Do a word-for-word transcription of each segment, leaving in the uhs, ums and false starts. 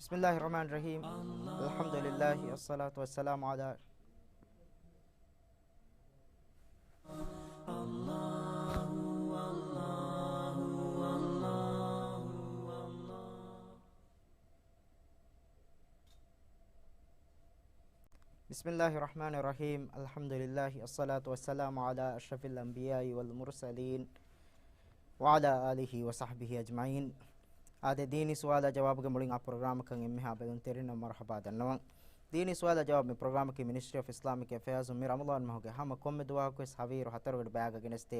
بسم الله الرحمن الرحيم. الحمد لله والصلاة والسلام على بسم الله الرحمن الرحيم. الحمد لله والصلاة والسلام على أشرف الأنبياء والمرسلين وعلى آله وصحبه أجمعين. އާދެ، ދީނީ ސުވާލާ ޖަވާބުގެ މުޅިން އާ ޕްރޮގްރާމަކަށް އެންމެހާ ބެލުންތެރިންނަށް މަރުޙަބާ ދަންނަވަން. ދީނީ ސުވާލާ ޖަވާބު މި ޕްރޮގްރާމަކީ މިނިސްޓްރީ އޮފް އިސްލާމިކް އެފެއާޒުން މި ރަމަޟާން މަހުގެ ހަމަ ކޮންމެ ދުވަހަކުވެސް ހަވީރު ހަތަރުގަޑި ބަޔާގަ ގެނެސްދޭ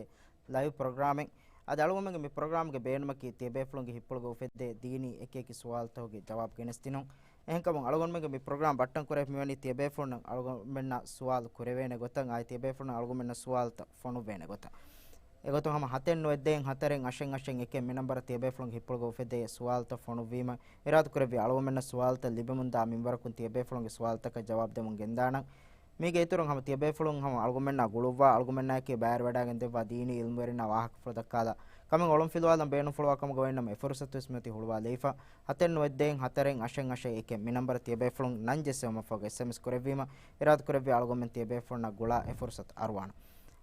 ލައިވް ޕްރޮގްރާމެއް. އަދި އަޅުގަނޑުމެންގެ މި ޕްރޮގްރާމްގެ ބޭނުމަކީ ތިޔަބޭފުޅުންގެ ހިތްޕުޅުގަ އުފެއްދޭ ދީނީ އެކިއެކި ސުވާލުތަކުގެ ޖަވާބު ގެނެސްދިނުން. އެހެންކަމުން އަޅުގަނޑުމެންގެ މި ޕްރޮގްރާމް ބައްޓަން ކުރެވިފައިވަނީ ތިޔަބޭފުޅުންނަށް އަޅުގަނޑުމެންނާ ސުވާލު ކުރެވޭނެ ގޮތަށް، އާއި ތިޔަބޭފުޅުން އަޅުގަނޑުމެންނަށް ސުވާލުތައް ފޮނުއްވޭނެ ގޮތަށް. އެގޮތުން ހަމަ ހަތެއް ނުވައެއް ދޭއް ހަތަރެއް އަށެއް އަށެއް އެކެއް މި ނަންބަރަށް ތިޔަބޭފުޅުންގެ ހިތްޕުޅުގަ އުފެއްދޭ ސުވާލުތައް ފޮނުއްވީމަ، އިރާދަކުރެއްވި އަޅުގަނޑުމެންނަށް ސުވާލުތައް ލިބެމުންދާ މިންވަރަކުން ތިޔަބޭފުޅުންގެ ސުވާލުތަކަށް ޖަވާބު ދެމުން ގެންދާނަން. މީގެ އިތުރުން ހަމަ ތިޔަބޭފުޅުން ހަމަ އަޅުގަނޑުމެންނާ ގުޅުއްވާ، އަޅުގަނޑުމެންނާއެކީ ބައިވެރިވަޑައިގެންދެއްވާ ދީނީ އިލްމުވެރިންނާ ވާހަކަފުޅު ދައްކާލާ ކަމެއް އޮޅުންފިލުވާލަން ބޭނުންފުޅުވާ ކަމުގަ ވަނީ ނަމަ، އެ ފުރުސަތުވެސް މިއޮތީ ހުޅުވާލައިފަ. ހަތެއް ނުވައެއް ދޭއް ހަތަރެއް އަށެއް އަށެއް އެކެއް މި ނަންބަރަށް ތިޔަބޭފުޅުން ނަން ޖެއްސެވުމަށްފަހުގަ އެސްއެމްއެސް ކުރެއްވީމަ، އިރާދަކުރެއްވި އަޅުގަނޑުމެން ތިޔަބޭފުޅުންނަށް ގުޅާ އެ ފުރުސަތު އަރުވާނަން.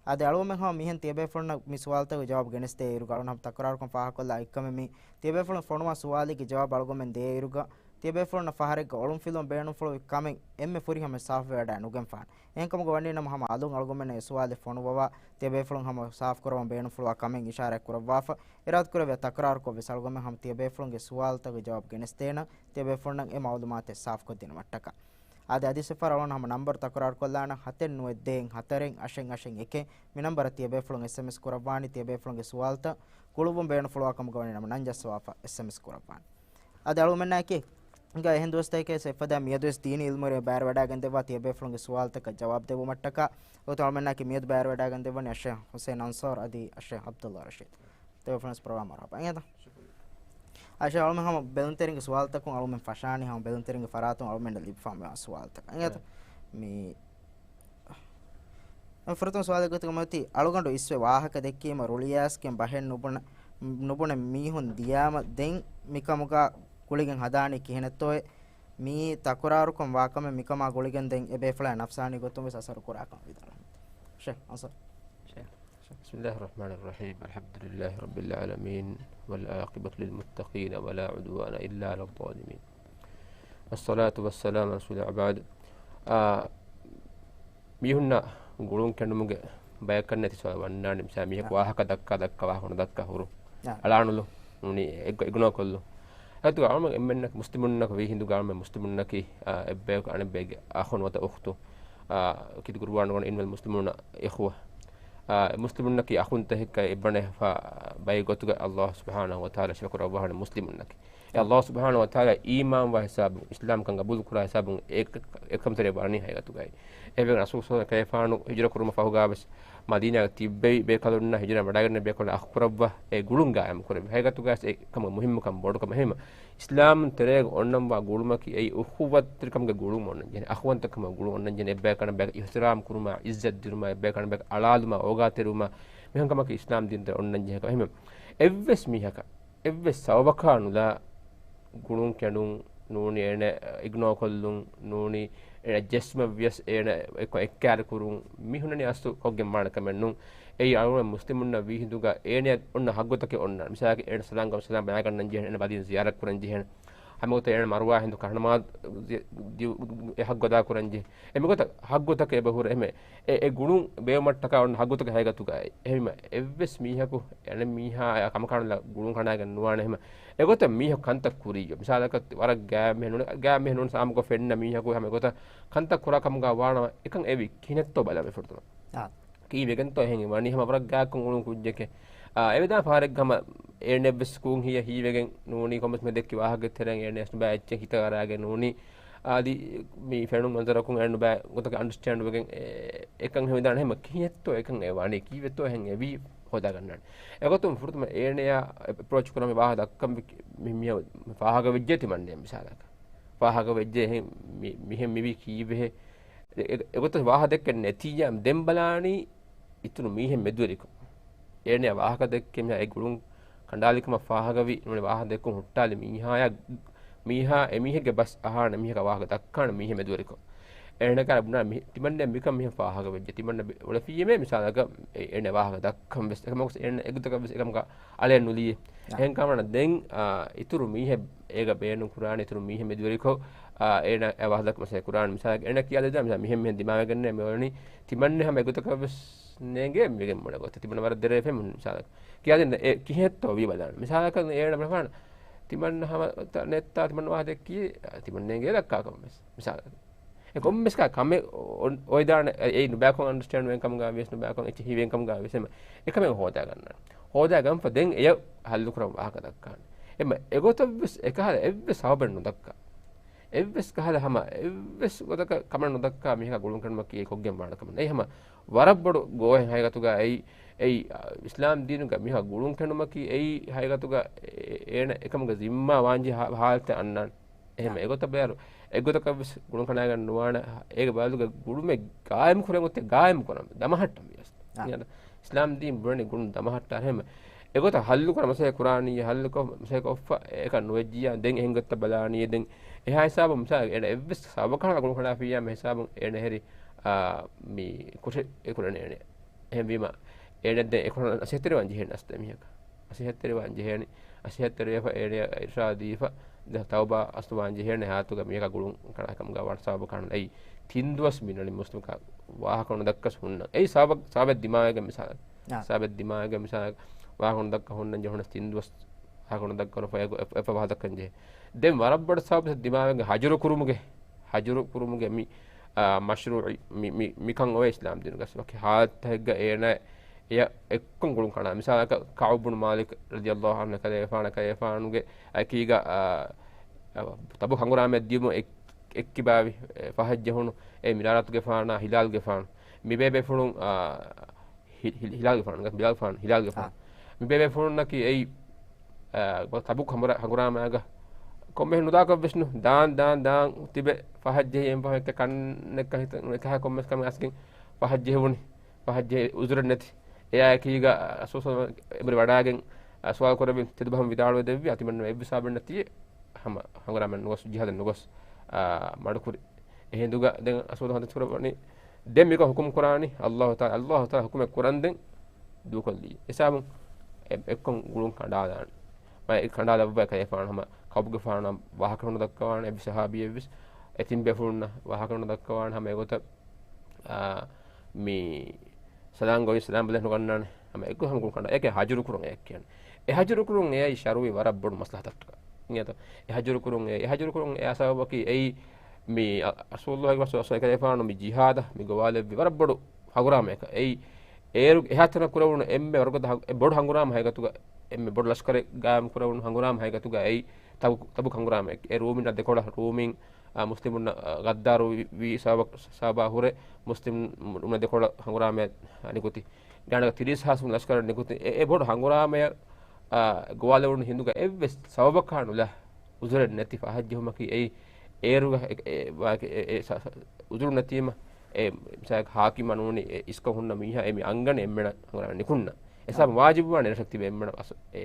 އާދެ، އަޅުގަނޑުމެން ހަމަ މިހެން ތިޔަބޭފުޅުންނަށް މި ސުވާލުތަކުގެ ޖަވާބު ގެނެސްދޭ އިރުގަ އަޅުގަނޑު ހަމަ ތަކުރާރުކޮށް ފާހަގަކޮށްލާ އެއްކަމެއް މީ، ތިޔަބޭފުޅުން ފޮނުވާ ސުވާލެއްގެ ޖަވާބު އަޅުގަނޑުމެން ދޭ އިރުގަ، ތިޔަބޭފުޅުންނަށް ފަހަރެއްގަ އޮޅުންފިލުވަން ބޭނުންފުޅުވި ކަމެއް އެންމެ ފުރިހަމަ ސާފުވެވަޑައި ނުގެންފާނެ. އެހެންކަމުގަ ވަނީ ނަމަ ހަމަ އަލުން އަޅުގަނޑުމެންނަށް އެ ސުވާލެއް ފޮނުއްވަވާ، ތިޔަބޭފުޅުން ހަމަ ސާފުކުރައްވަން ބޭނުންފުޅުވާ ކަމެއް އިޝާރާތް ކުރައްވާފަ، އިރާދަކުރެއްވިޔާ ތަކުރާރުކޮށްވެސް އަޅުގަނޑުމެން ހަމަ ތިޔަބޭފުޅުންގެ ސުވާލުތަކުގެ ޖަވާބު ގެނެސްދޭނަން، ތިޔަބޭފުޅުންނަށް އެ މައުލޫމާތެއް ސާފުކޮށްދިނުމަށްޓަކާ. އާދެ، އަދިވެސް އެއްފަހަރު އަޅުގަނޑު ހަމަ ނަންބަރު ތަކުރާރުކޮށްލާނަން، ހަތެއް ނުވައެއް ދޭއް ހަތަރެއް އަށެއް އަށެއް އެކެއް މި ނަންބަރަށް ތިޔަބޭފުޅުން އެސްއެމްއެސް ކުރައްވާނީ، ތިޔަބޭފުޅުންގެ ސުވާލުތައް ގުޅުއްވަން ބޭނުންފުޅުވާ ކަމުގަ ވަނީ ނަމަ ނަން ޖައްސަވާފަ އެސްއެމްއެސް ކުރައްވާނެ. އަދި އަޅުގަނޑުމެންނާއެކީ ހިނގާ އެހެން ދުވަސްތަކެއް އެފަދަ މިއަދުވެސް ދީނީ އިލްމުވެރިން ބައިވެރިވަޑައިގެންދެއްވާ ތިޔަބޭފުޅުންގެ ސުވާލުތަކަށް ޖަވާބު ދެއްވުމަށްޓަކާ. އެގޮތުން އަޅުގަނޑުމެންނާއެކީ މިއަދު ބައިވެރިވަޑައިގެންދެއްވަނީ އައްޝައިޚް ހުސެއިން އަންސާރު އަދި އައްޝައިޚް ޢަބްދުﷲ ރަޝީދު. ތިޔަބޭފުޅުން ޕްރޮގްރާމަށް މަރުޙަބާ. އިނގޭތަ؟ އައިޝާ، އަޅުމެން ހަމަ ބެލުންތެރިންގެ ސުވާލުތަކުން އަޅުމެން ފަށާނީ ހަމަ ބެލުންތެރިންގެ ފަރާތުން އަޅުމެންނަށް ލިބިފާ މިވާ ސުވާލުތަކަށް. އިނގޭތަ؟ އެ. މި ފުރަތަމަ ސުވާލެއް ގޮތުގަ މިއޮތީ، އަޅުގަނޑު އިސްވެ ވާހަކަ ދެއްކީމަ ރުޅިއައިސްގެން ބަހެއް ނުބުނެ، ނުބުނެ މީހުން ދިޔާމަ ދެން މިކަމުގަ ގުޅިގެން ހަދާނީ ކިހިނެއްތޯއޭ؟ މިއީ ތަކުރާރުކޮށް ވާކަމެއް، މިކަމާ ގުޅިގެން ދެން އެބޭފުޅާ ނަފްސާނީ ގޮތުން ވެސް އަސަރު ކުރާކަމަށް ވިދާޅުވީ. ޝޭޚް އަންސާރު. ޝޭޚް. بسم الله الرحمن الرحيم. الحمد لله رب العالمين. والعاقبة للمتقين ولا عدوان إلا على الظالمين. والصلاة والسلام على رسول الله وبعد. އާ، މީހުންނަށް ގުޅުން ކެނޑުމުގެ ބަޔަކަށް ނެތި ސުވާލު ވަންނާނެ. މިސާ މީހަކު އާ. ވާހަކަ ދައްކާ ދައްކާ ވާހަކަ ނުދައްކާ ހުރު. އާ. އަޅާނުލު ނޫނީ އެއްގޮ-، އިގްނޯ ކޮށްލު. އެގޮތުގަ އަޅުގަނޑު އެންމެންނަކު މުސްލިމުންނަކު ވީ ހިނދުގަ އަޅުގަނޑު މުސްލިމުންނަކީ، އާ، އެއްބަޔަކު އަނެއްބައެއްގެ އަޚުން ނުވަތަ އުޚްތު. އާ، ކީރިތި ޤުރުއާނުގަ އިންނަމަލް މުސްލިމޫނަ އިޚްވަ. އާ، މުސްލިމުންނަކީ އަޚުންތަކެއްކަން އެއްބަނޑު އެހިފާ ބައެއް ގޮތުގަ އައްލާހު ސުބްޙާނަހު ވަތަޢާލާ ޝިފާ ކުރައްވާނެ މުސްލިމުންނަކީ. އެ އައްލާހު ސުބްޙާނަހު ވަތަޢާލާ އީމާންވާ ހިސާބުން، އިސްލާމްކަން ގަބޫލުކުރާ ހިސާބުން އެ އެކަންތެރި ވާނީ ހަގީގަތުގައި. އެހެންވެ ރަސޫލު ޞައްލަﷲ ޢަލައިހި ވަސައްލަމަ ކަލޭފާނު ހިޖުރަ ކުރުމަށް ފަހުގަވެސް މަދީނާގަ ތިއްބެވި ބޭކަލުންނާ ހިޖުރަ ވަޑައިގެންނެވި ބޭކަލުން އަޚުކުރައްވާ އެ ގުޅުން ގާއިމް ކުރެއްވި. ހަގީގަތުގައި އެކަމަށް މުހިއްމުކަން ބޮޑުކަމަށް. އެހެންވީމަ އިސްލާމް ތެރޭގަ އޮންނަންވާ ގުޅުމަކީ އެއީ އުޚުވަތްތެރިކަމުގެ ގުޅުން އޮންނަން ޖެހޭ، އަޚުވަންތަކަމުގެ ގުޅުން އޮންނަން ޖެހޭ، އެއްބަޔަކު އަނެއްބަޔަކަށް އިޙްތިރާމް ކުރުމާ، ޢިއްޒަތް ދިނުމާ، އެއްބަޔަކު އަނެއްބަޔަކަށް އަޅާލުމާ، އޯގާތެރިވުމާ، މިހެން ކަމަކީ އިސްލާމް ދީން ތެރޭ އޮންނަން ޖެހޭ ކަމެއް. އެހެންވެ އެއްވެސް މީހަކަށް އެއްވެސް ސަބަބަކާ ނުލާ ގުޅުން ކެނޑުން ނޫނީ، އޭނަ އިގްނޯ ކޮށްލުން ނޫނީ، އޭނަ ޖެއްސުމަށް ވިޔަސް އޭނަ އެއްކޮށް އެއްކައިރި ކުރުން މި ހުންނަނީ އަސްލު ކޮށްގެން ވާނެ ކަމެއް ނޫން. އެއީ އަޅުގަނޑު މުސްލިމުންނަށް ވީ ހިނދުގަ އޭނަޔަށް އޮންނަ ޙައްގުތަކެއް އޮންނަ. މިސާލަކަށް އޭނަ ސަލާމް ކަމަށް ސަލާމް ބަޔާން ކަންނަން ޖެހޭނެ، އޭނަ ބަދިން ޒިޔާރަތް ކުރަން ޖެހޭނެ. ހަމަ ގޮތަށް އޭނަ މަރުވާ ހިނދު ކަނޑަމާ ދި-، ދި-، އެ ޙައްގު އަދާ ކުރަން ޖެހޭ. އެ މިގޮތަށް ޙައްގުތަކެއް އެބަ ހުރޭ. އެހެން އެ ގުޅުން ބޭއްވުމަށްޓަކާ އޮންނަ ޙައްގުތަކެއް ހަގީގަތުގައި. އެހެންވީމަ އެއްވެސް މީހަކު އަނެއް މީހާއާ ކަމަކާނުލާ ގުޅުން ކަނޑާގެން ނުވާނެ. އެހެންވީމަ އެގޮތަށް މީހަކު ކަންތައް ކުރިއްޔޯ. މިސާލަކަށް ވަރަށް ގާތް މީހެއް ނޫނީ، ގާތް މީހެއް ނޫނީ ސާމުގަ ފެންނަ މީހަކު ހަމަ އެގޮތަށް ކަންތައް ކުރާ ކަމުގަ ވާނަމަ އެކަން އެވީ ކިހިނެއްތޯ ބަލަން ފުރަތަމަ. އާ. ކީއްވެގެންތޯ އެހެން ވަނީ ހަމަ ވަރަށް ގާތްކޮށް ގުޅުން ކުއްޖެކޭ. އާ، އެވެދާން ފަހަރެއްގަ ހަމަ އޭނައަށްވެސް ކޫން ހިޔަ ހީވެގެން ނޫނީ ކޮންމެސް މި ދެއްކި ވާހަކަ ތެރެއިން އޭނަޔަށް ނުބައި އެއްޗެއް ހިތަށް އަރާގެން ނޫނީ. އަދި މި ފެނުން މަންޒަރަކުން އޭނަ ނުބައި ގޮތަކަށް އަންޑަސްޓޭންޑް ވެގެން އެ-، އެކަން ހެވިދާނެ ހަމަ ކިހިނެއްތޯ އެކަން އެ ވަނީ ކީއްވެތޯ އެހެން އެވީ ހޯދާގަންނާނެ. އެގޮތުން ފުރަތަމަ އޭނަޔާ އެޕްރޯޗް ކުރާ މި ވާހަކަ ދައްކަން މި-، މި-، މި ފާހަގަ ވެއްޖެ ތިމަންނެ މިސާލަކަށް. ފާހަގަ ވެއްޖެ އެހެން މި-، މިހެން މިވީ ކީއްވެހޭ؟ އެ-، އެ-، އެގޮތަށް ވާހަކަ ދެއްކެން ނެތިއްޔާ ދެން ބަލާނީ އިތުރު މީހެއް މެދުވެރިކޮށް. އޭނަޔާ ވާހަކަ ދެއްކެ މިހާ އެ ގުޅުން ކަނޑާލިކަމަށް ފާހަގަވި ނޫނީ ވާހަކަ ދެއްކުން ހުއްޓާލި މީހާޔާ މީހާ އެމީހެއްގެ ބަސް އަހާނެ، މީހަކަށް ވާހަކަ ދައްކާނެ މީހެއް މެދުވެރިކޮށް. އޭނަ ކަރ ބުނާ މި-، ތިމަންނަ މިކަން މީހަށް ފާހަގަ ވެއްޖެ. ތިމަންނަ ބެ-، އުޅެފިއްޔެމޭ މިސާލަކަށް އެ-، އޭނަ ވާހަކަ ދައްކަން ވެސް. އެކަމަކު އޭނަ އެގޮތަކަށް ވެސް އެކަމަކަށް އަޅެއް ނުލިޔެ. އާ. އެހެން ކަމަނަ ދެން، އާ، އިތުރު މީހެއް އޭގަ ބޭނުން ކުރާނެ، އިތުރު މީހެއް މެދުވެރިކޮށް، އާ، އޭނަ އެ ވާހަކަ ދައްކަ މަސައްކަތް ކުރާނެ. މިސާލަކަށް އޭނަ ކިޔާދެއްވާ މިސާލަކަށް މިހެން މިހެން ދިމާވެގެން މި އޮންނަނީ. ތިމަންނަ ހަމަ އެގޮތަކަށް ވެސް ނޭނގެ މިގެން މޮޅެ ގޮތަށް. ތިމަންނަ ވަރަށް ދެރަވެފެ މި މިސާލަކަށް. ކިޔާދެން އެ ކިހެއްތޯ ވީ ބަލާނެ. މިސާލަކަށް އޭނަ ބުނާނެ ތިމަންނަ ހަމަ ތަ-، ނެތްތާ ތިމަންނަ ވާހަކަ ދެއްކީ، ތިމަންނަ ނޭނގޭ ދައްކާކަށް ވެސް. މިސާލަކަށް. އެ ކޮންމެސް ކަމެއް އޮ-، އޮވެދާނެ، އެ-، އެއީ ނުބައިކޮށް އަންޑަސްޓޭންޑް ވެގެން ކަމުގަ ވިޔަސް، ނުބައިކޮށް އެއްޗެއް ހީވެގެން ކަމުގަ ވިޔަސް، އެމަ އެކަމެއް ހޯދާގަންނާނެ. ހޯދާގަންފަ ދެން އެޔަށް ހައްލުކުރަން ވާހަކަ ދައްކާނެ. އެމަ އެގޮތަށް ވެސް އެކަހަލަ އެއްވެސް ސަބަބެއް ނުދައްކާ. އެއްވެސް ކަހަލަ ހަމަ އެއްވެސް ގޮތަކަށް ކަމެއް ނުދައްކާ މީހަކާ ގުޅުން ކެނޑުމަކީ އެއީ ކޮށްގެން ވާނެ ކަމެއް ނެތް. ހަމަ ވަރަށް ބޮޑު ގޯހެއް ހަގީގަތުގަ އެއީ، އެއީ، އާ، އިސްލާމް ދީނުގަ މީހާ ގުޅުން ކެނޑުމަކީ އެއީ ހަގީގަތުގަ އޭ-، އޭނަ އެކަމުގެ ޒިންމާ ވާންޖެހޭ ހާ-، ހާލަތެއް އަންނާނެ. އެހެން އާ. އެގޮތަށް ބޭރު، އެގޮތަކަށް ވެސް ގުޅުން ކަނޑާގަން ނުވާނެ، އޭގެ ބަދަލުގަ ގުޅުމެއް ގާއިމް ކުރަން އޮތީ ގާއިމް ކުރަން، ދަމަހައްޓަން ވިޔަސް. އާ. އިސްލާމް ދީން ބުނަނީ ގުޅުން ދަމަހައްޓާ. އެހެން އެގޮތަށް ހައްލު ކުރަން މަސައްކަތް ކުރާނީ، ހައްލު ކޮށް، މަސައްކަތް ކޮށްފަ އެކަން ނުވެއްޖިއްޔާ ދެން އެހެން ގޮތަށް ބަލާނީ ދެން އެހާ ހިސާބުން މިސާލަކަށް އޭނަ އެއްވެސް ސަބަބަކަށް ގުޅުން ކަނޑާފިއްޔާ މި ހިސާބުން އޭނަ ހެރި، އާ، މި ކުށެއް އެ ކުރަނީ އޭނަ. އެހެންވީމަ، އޭނަ ދެން އެކަން ނަސޭހަތްތެރިވާން ޖެހޭނެ އަސްލު މީހަކަށް. ނަސޭހަތްތެރިވާން ޖެހޭނެ. ނަސޭހަތްތެރިވެފަ އޭނަ އިރުޝާދު ދީފަ، ދެން ތައުބާ އަސްލު ވާން ޖެހޭނެ ހާލަތުގަ މީހަކާ ގުޅުން ކަނޑާ ކަމުގަ ވާން ސަބަބަކަށް ނުވާނެ. އެއީ ތިން ދުވަސް މި ނަނި މުސްލިމަކާ ވާހަކަ ނުދައްކަސް ހުންނަ. އެއީ ސަބަބެއް، ސަބަބެއް ދިމާވެގެން މިސާލަކަށް. އާ. ސަބަބެއް ދިމާވެގެން މިސާލަކަށް ވާހަކަ ނުދައްކާ ހުންނަން ޖެހުނަސް ތިން ދުވަސް ވާހަކަ ނުދައްކާ ނުފަ އެ-، އެ-، އެފަ ވާހަކަ ދައްކަން ޖެހޭ. ދެން ވަރަށް ބޮޑު ސަބަބެއް ދިމާވެގެން ހަޖުރު ކުރުމުގެ، ހަޖުރު ކުރުމުގެ މި، އާ، މަޝްރޫޢީ މި، މި، މިކަން އޮވޭ އިސްލާމް ދީނުގަ. ވަކި ހާލަތެއްގަ އޭނަ އެޔަށް އެއްކޮށް ގުޅުން ކަނޑާ. މިސާލަކަށް ކަޢުބު ބުނު މާލިކް ރަޟިޔަﷲ ޢަންހު ކަލޭފާނަ، ކަލޭފާނުގެ އެކީގަ، އާ، އާ، ތަބޫކް ހަނގުރާމައަށް ދިޔުމު އެ-، އެއްކިބާވި، އެ، ފަހަށް ޖެހުނު އެ މިރާރާތުގެފާނާ ހިލާލްގެފާނު. މި ބޭބޭފުޅުން، އާ، ހި-، ހި-، ހިލާލްގެފާނު، ބިލާލްގެފާނު، ހިލާލްގެފާނު. އާ. މި ބޭބޭފުޅުންނަކީ އެއީ، އާ، ތަބޫކް ހަނގުރާ-، ހަނގުރާމައިގަ ކޮންމެހެން ނުދާކަށް ވެސް ނު، ދާން، ދާން، ދާން ތިބެ ފަހަށް ޖެހި އެން ފަހަށް އެއްކަ ކަންނެއްކަ ހިތަށް އެކަހަ ކޮންމެސް ކަމެއް އަސްގެން ފަހަށް ޖެހެވުނީ. ފަހަށް ޖެހި އުޒުރެއް ނެތި. އެއާ އެކީގަ ރަސޫލު އެނބުރި ވަޑާގެން، އަ، ސުވާލު ކުރެއްވި ތެދުބަހުން ވިދާޅުވެ ދެއްވި، އަތިމަންނަ އެއްވެސް ސަބަބެއް ނެތި ހަމަ ހަނގުރާމައަށް ނުގޮސް، ޖިހާދަށް ނުގޮސް، އާ، މަޑުކުރި. އެހިނދުގަ ދެން ރަސޫލު ހަދީސް ކުރައްވަނީ ދެން މިކަން ހުކުމް ކުރާނީ ﷲ ތާ-، ﷲ ތާ ހުކުމެއް ކުރަން ދެން ދޫކޮށްލީ. އެސާބުން އެ-، އެއްކޮށް ގުޅުން ކަނޑާލާނެ. މަ އެ ކަނޑާލައްވަ ކަލޭފާނު ހަމަ ކައުބުގެފާނަށް ވާހަކަ ނުދައްކަވާނެ، އެއްވެސް ސަހާބީއެއްވެސް އެ ތިން ބޭފުޅުންނަށް ވާހަކަ ނުދައްކަވާނެ ހަމަ އެގޮތަށް، އާ، މި ސަލާން ގޮވި ސަލާން ބަލަ ނުގަންނާނެ. ހަމަ އެއްގޮތަށް ހަމަ ގުޅުން ކަނޑާ. އޭކޭ ހަޖުރު ކުރުން އޭ ކިޔަން. އެ ހަޖުރު ކުރުން އެއީ ޝަރުޢީ ވަރަށް ބޮޑު މަސްލަހަތަކަށް. އިނގޭތޯ؟ އެ ހަޖުރު ކުރުން އެ، އެ ހަޖުރު ކުރުން އެ ސަބަބަކީ އެއީ މި އަ-، ރަސޫލުﷲ ވަސް-، ވަސް-، ކަލޭފާނު މި ޖިހާދަށް މި ގޮވާލެއްވި ވަރަށް ބޮޑު ހަނގުރާމައެއް. އެއީ އޭރު އެހާތަނަށް ކުރެވުނު އެންމެ ވަރުގަދަ ހަ-، އެ ބޮޑު ހަނގުރާމަ ހަގީގަތުގަ އެންމެ ބޮޑު ލަޝްކަރެއް ގާއިމް ކުރެވުނު ހަނގުރާމަ ހަގީގަތުގަ އެއީ ތަބު-، ތަބުކް ހަނގުރާމައެއް. އެ ރޫމީންނާ ދެކޮޅަށް ރޫމީން، އާ، މުސްލިމުންނަށް، އާ، ޣައްދާރު ވި-، ވީ ސަބަބަ-، ސަބަބާ ހުރެ މުސްލިމުން ދެކޮޅަށް ހަނގުރާމައަށް ނިކުތީ. ގާނަގަ ތިރީސް ހާސް ލަޝްކަރެއް ނިކުތީ. އެ، އެ ބޮޑު ހަނގުރާމައަށް، އާ، ގޮވާލެވުނު ހިނދުގަ އެއްވެސް ސަބަބަކާ ނުލާ އުޒުރެއް ނެތި ފަހަށް ޖެހުމަކީ އެއީ އޭރުގަ އެ، އެ، ވާ-، އެ، އެ، ސަ-، ސަ-، އުޒުރު ނެތީމަ އެ މިސާލަކަށް ހާކިމާ ނޫނީ އެ އިސްކޮށް ހުންނަ މީހާ އެ މި އަންގަނީ އެންމެނަށް ހަނގުރާމަ ނިކުންނަ. އެ ސަބަބުން ވާޖިބުވާނެ އެރަށަށް ތިބެ އެންމެނަށް އަސް-، އެ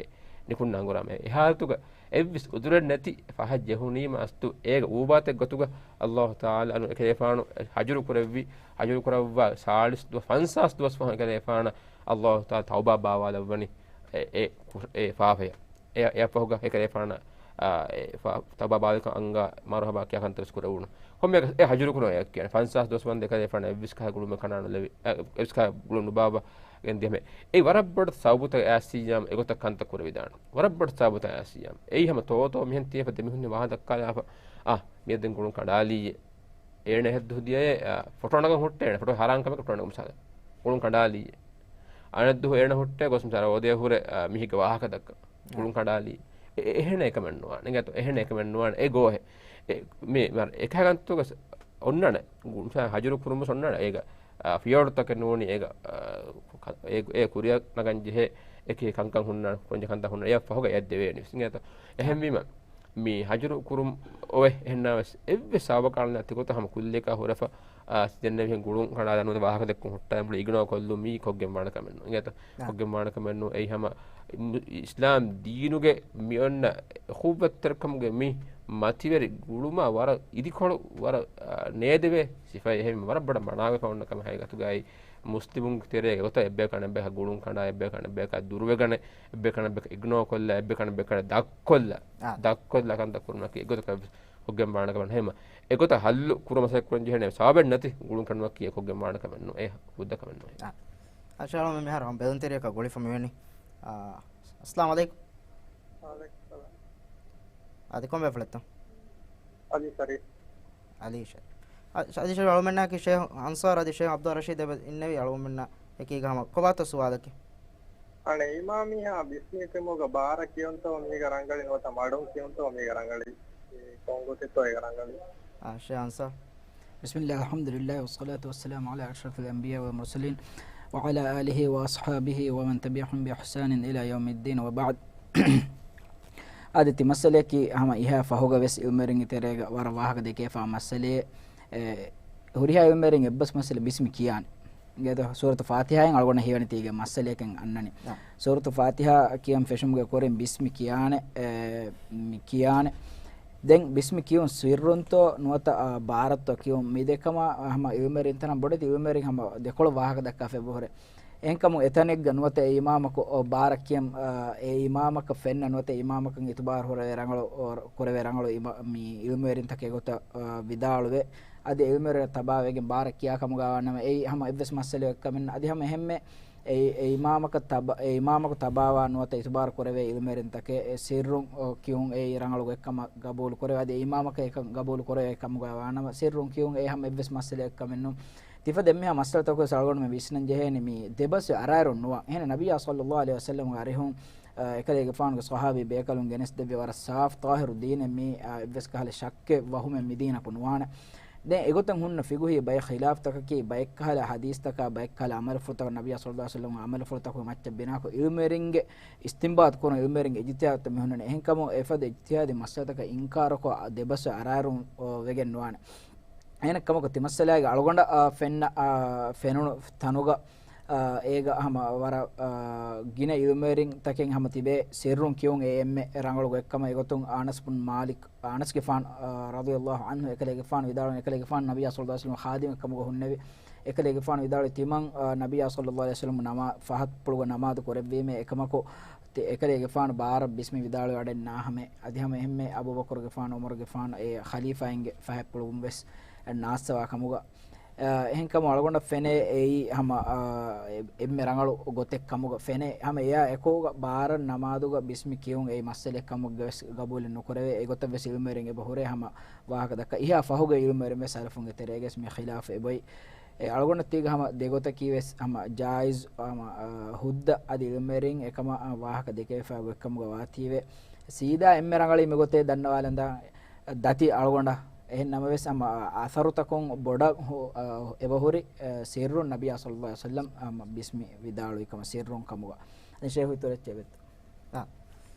ނިކުންނަ ހަނގުރާމަ. އެ ހާލަތުގަ އެއްވެސް އުޒުރެއް ނެތި ފަހަށް ޖެހުނީމަ އަސްތު އޭގަ އޫބާތެއް ގޮތުގަ ﷲ ތަޢާލާ އަނު އެކަލޭފާނު ހަޖުރު ކުރެއްވި، ހަޖުރު ކުރައްވާ ސާޅީސް ދުވަސް، ފަންސާސް ދުވަސް ފަހުން އެކަލޭފާނަށް ﷲ ތަޢާލާ ތައުބާ ބާވާލައްވަނީ އެ، އެ، އެ ފާފަޔަށް. އެ، އެއަށްފަހުގަ އެކަލޭފާނަށް، އާ، އެ ފާ-، ތައުބާ ބާވާލިކަން އަންގާ މަރުހަބާ ކިޔާ ކަންތައް ވެސް ކުރެވުނު. ކޮންމެ އެ ހަޖުރު ކުރުން އެއަށް ކިޔަނީ. ފަންސާސް ދުވަސް ވަންދެ އެކަލޭފާނަށް އެއްވެސް ކަހަލަ ގުޅުމެއް ކަނޑާ ނުލެވި، އެ، އެއްވެސް ކަހަލަ ގުޅުން ނުބާއްވަ ގެންދިޔަމޭ. އެ ވަރަށް ބޮޑު ސަބަބުތައް އައިސިއްޔާމު އެގޮތަށް ކަންތައް ކުރެވިދާނެ. ވަރަށް ބޮޑު ސަބަބުތައް އައިސިއްޔާމު. އެއީ ހަމަ ތޯތޯ މިހެން ތިޔަފަ ދެމިހުންނެ ވާހަކަ ދައްކާލާފަ. އާ، މިއަދު ދެން ގުޅުން ކަނޑާލީއޭ. އޭނަ އެހެއްދު ހުދިޔައޭ، އާ، ފޮޓޯ ނަގަން ހުއްޓޭ އޭނަ. ފޮޓޯ ހަރާން ކަމެއް ފޮޓޯ ނަގަން މިސާލަށް. ގުޅުން ކަނޑާލީއޭ. އަނެއްދު އޭނަ ހުއްޓޭ ގޮސް މިސާލަށް އޯދޭ ހުރެ، އާ، މީހެއްގެ ވާހަކަ ދައްކަން. ގުޅުން ކަނޑާލީ. އެ-، އެ-، އެހެން އެކަމެއް ނުވާނެ. އިނގޭތޯ؟ އެހެން އެކަމެއް ނުވާނެ. އެ ގޯހެއް. އެ، މި، މި، އެކަހަލަ ގޮތަކަށް އޮންނާނެ. ގު-، މިސާލަށް ހަޖުރު ކުރުމުން ވެސް އޮންނާނެ. އޭގަ، އާ، ފިޔަވަޅުތަކެއް ނޫނީ. އޭގަ، އާ، ކަ-، އޭ، އޭ ކުރިއަށް ނަގަން ޖެހޭ އެކި ކަންކަން ހުންނާނެ. ކުރަންޖެހޭ ކަންތައް ހުންނާނެ. އެއަށް ފަހުގަ އެއަށް ދެވޭނެ ވެސް. އިނގޭތޯ؟ އެހެންވީމަ، މި ހަޖުރު ކުރުން އޮވެ އެހެންނާ ވެސް އެއްވެސް ސަބަބަކާ ނުލާ ތިގޮތަށް ހަމަ ކުއްލިއަކާ ހުރެފަ، އާ، ދެންނެވިހެން ގުޅުން ކަނޑާލާ ނުވަތަ ވާހަކަ ދެއްކުން ހުއްޓާ އެނބުޅި އިގްނޯ ކޮށްލުން މީ ކޮށްގެން ވާނެ ކަމެއް ނޫން. އިނގޭތޯ؟ އާ. ކޮށްގެން ވާނެ ކަމެއް ނޫން. އެއީ ހަމަ މު-، އިސްލާމް ދީނުގެ މި އޮންނަ އުޚުއްވަތްތެރިކަމުގެ މި މަތިވެރި ގުޅުމާ ވަރަށް އިދިކޮޅު ވަރަށް، އާ، ނޭދެވޭ ސިފައެއް. އެހެން ވަރަށް ބޮޑަށް މަނާވެފަ އޮންނަ ކަމެއް ހަގީގަތުގައި މުސްލިމުންގެ ތެރޭގަ ގޮތަށް އެއްބަޔަކު އަނެއްބަޔަކާ ގުޅުން ކަނޑާ، އެއްބަޔަކު އަނެއްބަޔަކާ ދުރުވެގަނެ، އެއްބަޔަކު އަނެއްބަޔަކަށް އިގްނޯ ކޮށްލާ، އެއްބަޔަކު އަނެއްބަޔަކަށް ދަށްކޮށްލާ، އާ. ދަށްކޮށްލާ ކަންތައް ކުރުމަކީ އެގޮތަކަށް ކޮށްގެން ވާނެ ކަމެއް ނުހޭ. އެގޮތަށް ހައްލު ކުރުމަށް ސައްކުރަން ޖެހޭނެ ސަބަބެއް ނެތި ގުޅުން ކަނޑުމަކީ އެ ކޮށްގެން ވާނެ ކަމެއް ނޫން. އެ ހުއްދަ ކަމެއް ނޫން. އާ. އަށާޅު މިހާރު ހަމަ ބެލުންތެރިޔަކަށް ގުޅިފަ މިވެނީ. އާ، އައްސަލާމު ޢަލައިކުމް. ވަޢަލައިކުމް ސަލާމް. އަދި ކޮންބޭފުޅެއްތޯ؟ އަލީ ޝަރީފް. އަލީ ޝަރީފް. އަ، އަލީ ޝަރީފް އަޅުމެންނާކީ ޝޭހް އަންސާރު އަދި ޝޭހް ޢަބްދުއް ރަޝީދު އެބަ އިންނެވި އަޅުމެންނާ އެކީގަ ހަމަ ކޮބާތޯ ސުވާލަކީ؟ އަނެއް އިމާމީހާ ބިސްމީ ކިޔުމުގަ ބާރަށް ކިޔުންތޯ މީގަ ރަނގަޅީ ނުވަތަ މަޑުން ކިޔުންތޯ މީގަ ރަނގަޅީ؟ ކޮން ގޮތެއްތޯ އޭގަ ރަނގަޅީ؟ އާ، ޝޭހް އަންސާރު. بسم الله، الحمد لله، والصلاة والسلام على أشرف الأنبياء والمرسلين، وعلى آله وأصحابه ومن تبعهم بإحسان إلى يوم الدين، وبعد. އާދެ، ތި މައްސަލަޔަކީ ހަމަ އިހާ ފަހުގަ ވެސް އިލްމުވެރިންގެ ތެރޭގަ ވަރަށް ވާހަކަ ދެކޭފާ މައްސަލައެއް. އެ، ހުރިހާ އިލްމުވެރިން އެއްބަސް މައްސަލަ ބިސްމި ކިޔާނެ. އިނގޭތޯ، ސޫރަތު ފާތިހާއިން އަޅުގަނޑަށް ހީވަނީ ތީގެ މައްސަލަޔަކަށް އަންނަނީ. އާ. ސޫރަތު ފާތިހާ ކިޔަން ފެށުމުގެ ކުރިން ބިސްމި ކިޔާނެ، އެ، މި ކިޔާނެ. ދެން ބިސްމި ކިޔުން ސިއްރުންތޯ ނުވަތަ، އާ، ބާރަށްތޯ ކިޔުން މި ދެކަމަށް ހަމަ އިލްމުވެރިން ތަނަށް ބޮޑެތި އިލްމުވެރިން ހަމަ ދެކޮޅަށް ވާހަކަ ދައްކާފަ އެބަހުރޭ. އެހެންކަމުން އެތަނެއްގަ ނުވަތަ އެ އިމާމަކު ބާރަށް ކިޔަން، އާ، އެ އިމާމަކަށް ފެންނަ ނުވަތަ އިމާމަކަށް އިތުބާރު ހުރެވޭ ރަނގަޅު، އޯ، ކުރެވޭ ރަނގަޅު އިމާ-، މި އިލްމުވެރިންތަކެއް ގޮތަށް، އާ، ވިދާޅުވޭ. އަދި އެ އިލްމުވެރިން ތަބާވެގެން ބާރަށް ކިޔާ ކަމުގަ ވާނަމަ، އެއީ ހަމަ އެއްވެސް މައްސަލައެއް ކަމެއް ނޫން. އަދި ހަމަ އެހެންމެ އެ، އެ އިމާމަކަށް ތަބާ-، އެ އިމާމަކު ތަބާވާ ނުވަތަ އިތުބާރު ކުރެވޭ އިލްމުވެރިންތަކެއް، އެ ސިއްރުން، އޯ، ކިޔުން އެއީ ރަނގަޅު ގޮތްކަމަށް ގަބޫލު ކުރެވޭ. އަދި އެ އިމާމަކަށް އެކަން ގަބޫލު ކުރެވޭ ކަމުގަ ވާނަމަ، ސިއްރުން ކިޔުން އެއީ ހަމަ އެއްވެސް މައްސަލައެއް ކަމެއް ނޫން. ތިފަދަ އެންމެހާ މައްސަލަތަކުވެސް އަޅުގަނޑުމެން ވިސްނަން ޖެހޭނެ މީ ދެބަސް އަރާއިރުން ނުވާ. އެހެން ނަބިއްޔާ ޞައްލައްލާހު ޢަލައިހި ވަސައްލަމްގެ އަރިހުން، އަ، އެކަލޭގެފާނުގެ ޞަޙާބީ ބޭކަލުން ގެނެސްދެއްވި ވަރަށް ސާފް ޠާހިރު ދީނެއް މީ، އަ، އެއްވެސް ކަހަލަ ޝައްކެއް ވަހުމެއް މިދީނަކު ނުވާނެ. ދެން އެގޮތަށް ހުންނަ ފިޤުހީ ބައެއް ޚިލާފްތަކަކީ ބައެއްކަހަލަ ޙަދީޘްތަކާ ބައެއްކަހަލަ ޢަމަލުފުޅުތަކުން ނަބިއްޔާ ޞައްލައްލާހު ޢަލައިހި ވަސައްލަމްގެ ޢަމަލުފުޅުތަކުގެ މައްޗަށް ބިނާކޮށް އިލްމުވެރިންގެ އިސްތިންބާޠު ކުރުން އިލްމުވެރިންގެ އިޖްތިހާދުތައް މި ހުންނަނީ. އެހެންކަމުން އެފަދަ އިޖްތިހާދީ މައްސަލަތަކަށް އިންކާރުކޮށް ދެބަސް އަރާއިރުން ވެގެން ނުވާނެ. އެހެނެއްކަމަކު ތިމައްސަލާގެ އަޅުގަނޑަށް، އާ، ފެންނަ، އާ، ފެނުނު ތަނުގަ، އާ، އޭގަ ހަމަ ވަރަށް، އާ، ގިނަ އިލްމުވެރިން ތަކެއް ހަމަ ތިބޭ ސިއްރުން ކިޔުން އެ އެންމެ ރަނގަޅު ގޮތްކަމަށް. އެގޮތުން އަނަސް ބުން މާލިކް، އަނަސްގެފާނު، އާ، ރަޟިޔައްލާހު ޢަންހު އެކަލޭގެފާނު ވިދާޅުވި، އެކަލޭގެފާނު ނަބިއްޔާ ޞައްލައްލާހު ޢަލައިހި ވަސައްލަމް ޚާދިމެއް ކަމުގަ ހުންނެވި. އެކަލޭގެފާނު ވިދާޅުވި ތިމަން، އާ، ނަބިއްޔާ ޞައްލައްލާހު ޢަލައިހި ވަސައްލަމް ނަމާ-، ފަހަތްޕުޅުގަ ނަމާދު ކުރެއްވީމޭ އެކަމަކު ތި އެކަލޭގެފާނު ބާރަށް ބިސްމި ވިދާޅުވި ވަޑެއް ނާހަމޭ. އަދި ހަމަ އެހެންމެ އަބޫބަކުރުގެފާނު، ޢުމަރުގެފާނު އެ ޚަލީފާއިންގެ ފަހަތްޕުޅުވުން ވެސް ނާއްސަވާ ކަމުގަ، އަ، އެހެންކަމުން އަޅުގަނޑަށް ފެނޭ އެއީ ހަމަ، އަ، އެ-، އެންމެ ރަނގަޅު ގޮތެއް ކަމުގަ ފެނޭ. ހަމަ އެއާ އެކުގަ ބާރަށް ނަމާދުގަ ބިސްމި ކިޔުން އެއީ މައްސަލައެއް ކަމުގަ ވެސް ގަބޫލެއް ނުކުރެވޭ. އެގޮތަށް ވެސް އިލްމުވެރިން އެބަ ހުރޭ ހަމަ ވާހަކަ ދައްކާ. އިހާ ފަހުގެ އިލްމުވެރިން ވެސް ސަލަފުންގެ ތެރޭގަ ވެސް މި ޚިލާފު އެބޮތް. އެ އަޅުގަނޑަށް ތީގަ ހަމަ ދެގޮތަކީ ވެސް ހަމަ ޖާއިޒް، ހަމަ، އާ، ހުއްދަ އަދި އިލްމުވެރިން އެކަމަށް، އާ، ވާހަކަ ދެކެވިފައި ގޮތްކަމުގަ ވާތީވެ. ސީދާ އެންމެ ރަނގަޅީ މިގޮތޭ ދަންނަވާލަންދާ ދަތި އަޅުގަނޑަށް. އެހެން ނަމަވެސް ހަމަ އަ-، އަސަރުތަކުން ބޮޑަށް ހު-، އާ، އެބަހުރި، އާ، ސިއްރުން ނަބިއްޔާ ޞައްލައްލާހު ޢަލައިހި ވަސައްލަމް، އާ، މަ-، ބިސްމި ވިދާޅުވި ކަމަށް ސިއްރުން ކަމުގަ. އަދި ޝޭޚު އިތުރަށް އެއްޗެއް ވެއްތޯ؟ އާ.